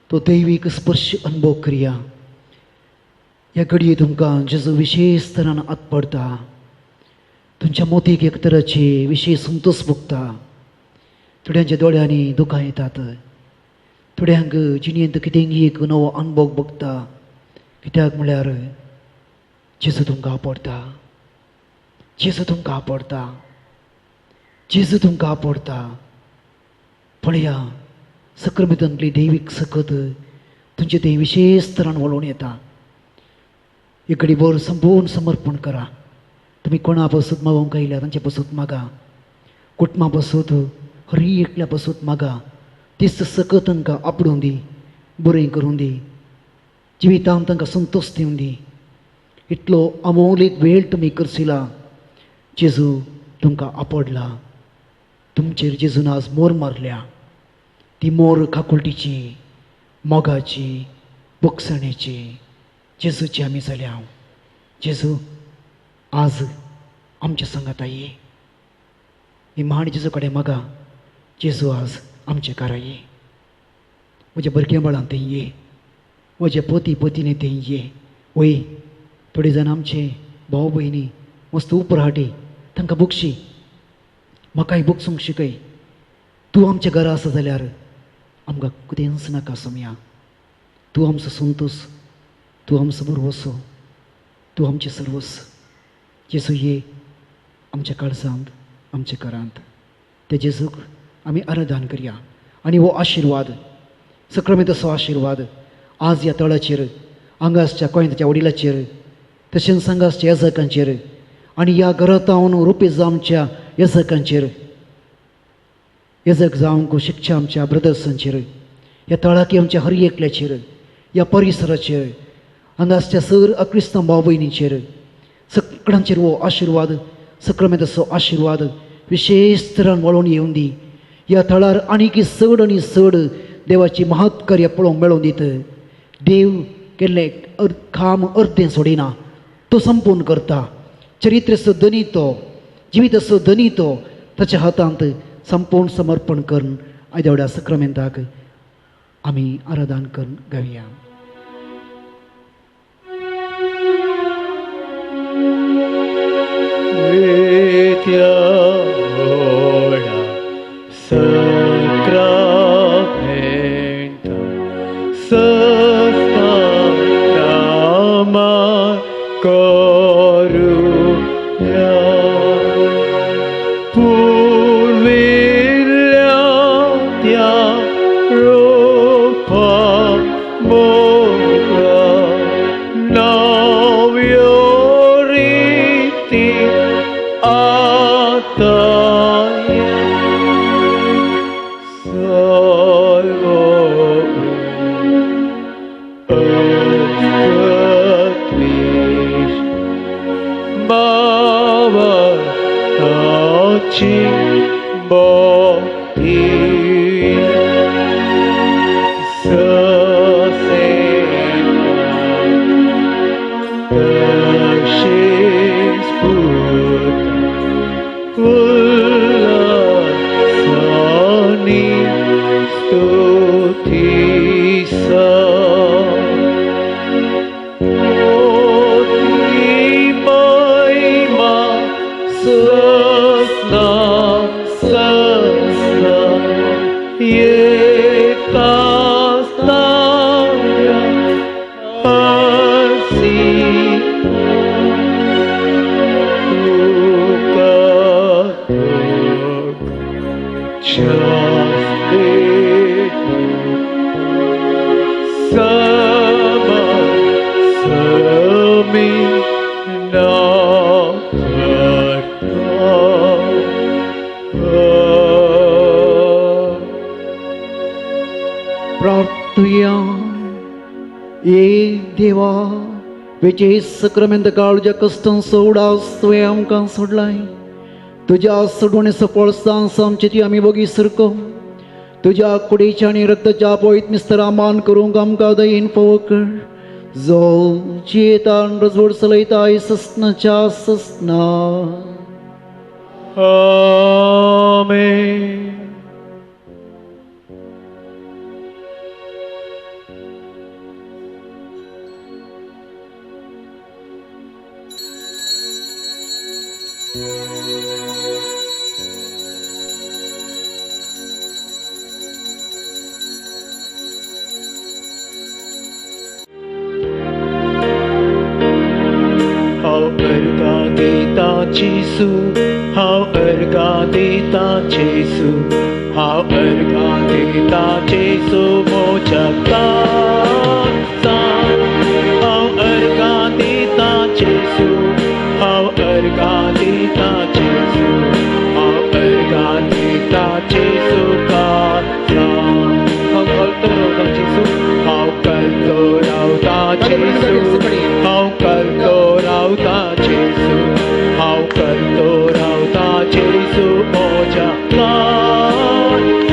तो दैवीक स्पर्श अनुभव करया. ह्या घडये तुमकां जेजू विशेश तरान आत पडटा तुमच्या मोतीक एक तराची विशेश संतोष भोगता. थोड्यांच्या दोळ्यांनी दुकां येतात, थोड्यांक जिणेंत कितेंय एक नवो अनुभव भोगता. कित्याक म्हळ्यार जेजू तुमकां आपडटा, जेजू तुमकां आपडटा, जेजू तुमकां आपडटा. पळया सक्रमितांतली दैवीक सकत तुमचे ते विशेश तरान वळोवन येता. एक घडीभर संपूर्ण समर्पण करा. तुमी कोणा पसून मागोवंक आयल्या तांचे पसून मागा, कुटुंबा पसून हरी एकल्या पसून मागा. तीच सकत तांकां आपडूं दी, बरें करूं दी, जिवितांत तांकां संतोष दिवं दी. इतलो अमोलीक वेळ तुमी करसिला. जेजू तुमकां आपडला, तुमचेर जेजून आज मोर मारल्या. ती मोर काकुळटीची, मोगाची, भोगसणेची जेजूची आमी जाल्या. जेजू आज आमच्या संगाता ये. निमाण जेजू कडेन मागा, जेजू आज आमच्या घरा ये, म्हज्या भुरग्यां बाळांत थंय ये, म्हज्या पती पतीनी थंय ये. वय थोडे जाण आमचे भाव भयणी मस्त उपराटी तांकां बक्षी, म्हाकाय बक्षूंक शिकय. तूं आमच्या घरा आसा जाल्यार आमकां कितेंच नाका सोमया. तूं आमचो संतोष, तूं आमचो भरवसो, तूं आमचें सर्वस्व. जेजू ये आमच्या काळजांत, आमच्या घरांत. त्या जेजूक आमी आराधन करया आनी हो आशिर्वाद, सक्रमेंताचो आशिर्वाद आज ह्या तळाचेर, हांगासच्या कोयंताच्या वडिलाचेर, तशेंच हांगासच्या येजकांचेर आनी ह्या घरांत रुपे आमच्या येजकांचेर, येजक जावंक शिकच्या आमच्या ब्रदर्सांचेर, ह्या तळाकी आमच्या हर एकल्याचेर, ह्या परिसराचेर, हांगासच्या सर अक्रिस्तांव भाव भयणीचेर, सगळ्यांचेर हो आशिर्वाद, सक्रमेंताचो आशिर्वाद विशेश तरान वळोवन येवन दी. ह्या थळार आनीक चड आनी चड देवाची महत्कार्य पळोवंक मेळोवन दित. देव केल्लें काम अर्दें सोडिना, तो संपूर्ण करता. चरित्रेचो धनी तो, जिविताचो धनी तो, ताच्या हातांत संपूर्ण समर्पण करून आयद्या सक्रमेंताक आमी आराधन करून गावया. Sacramento, Sastamama Karunya, Purvilyatya Rupa Mogra, Navyoriti Ataya. आनी स्तुती महिमा ससना ससना एकास्ताव्या हसी तुका समा समी ना प्रार्थुया. ए देवा वेचे सक्रमेंत काळच्या कश्टांचो उडास तुवें आमकां सोडलाय. तुज्या सोडवणे सफळ सांस आमची ती आमी बोगी सरको. तुज्या कुडीच्या आनी रक्ताच्या पवित्र मिस्तरा मान करूंक आमकां दयेन फावो कर, जो जियेता आनी रजवड चलयता ससनाच्या ससना. आमेन. जेसू, हांव अर्गां दिता जेसू, हांव अर्गां दिता जेसू म्हज्या काळजांत. हांव अर्गां दिता जेसू, हांव अर्गां दिता जेसू, हांव अर्गां दिता जेसू काळजांत. हांव कळतो रावता जेसू, हांव कळतो रावता जेसू, हांव कळतो रावता जेसू, हांव करतो रावता जेसू म्हज्या काळजांत.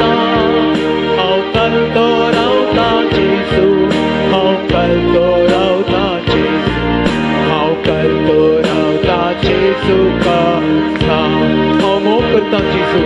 हांव करतो रावता जेसू, हांव करतो रावता जेसू, हांव करतो रावता जेसू काळजांत. हांव मोग करता जेसू,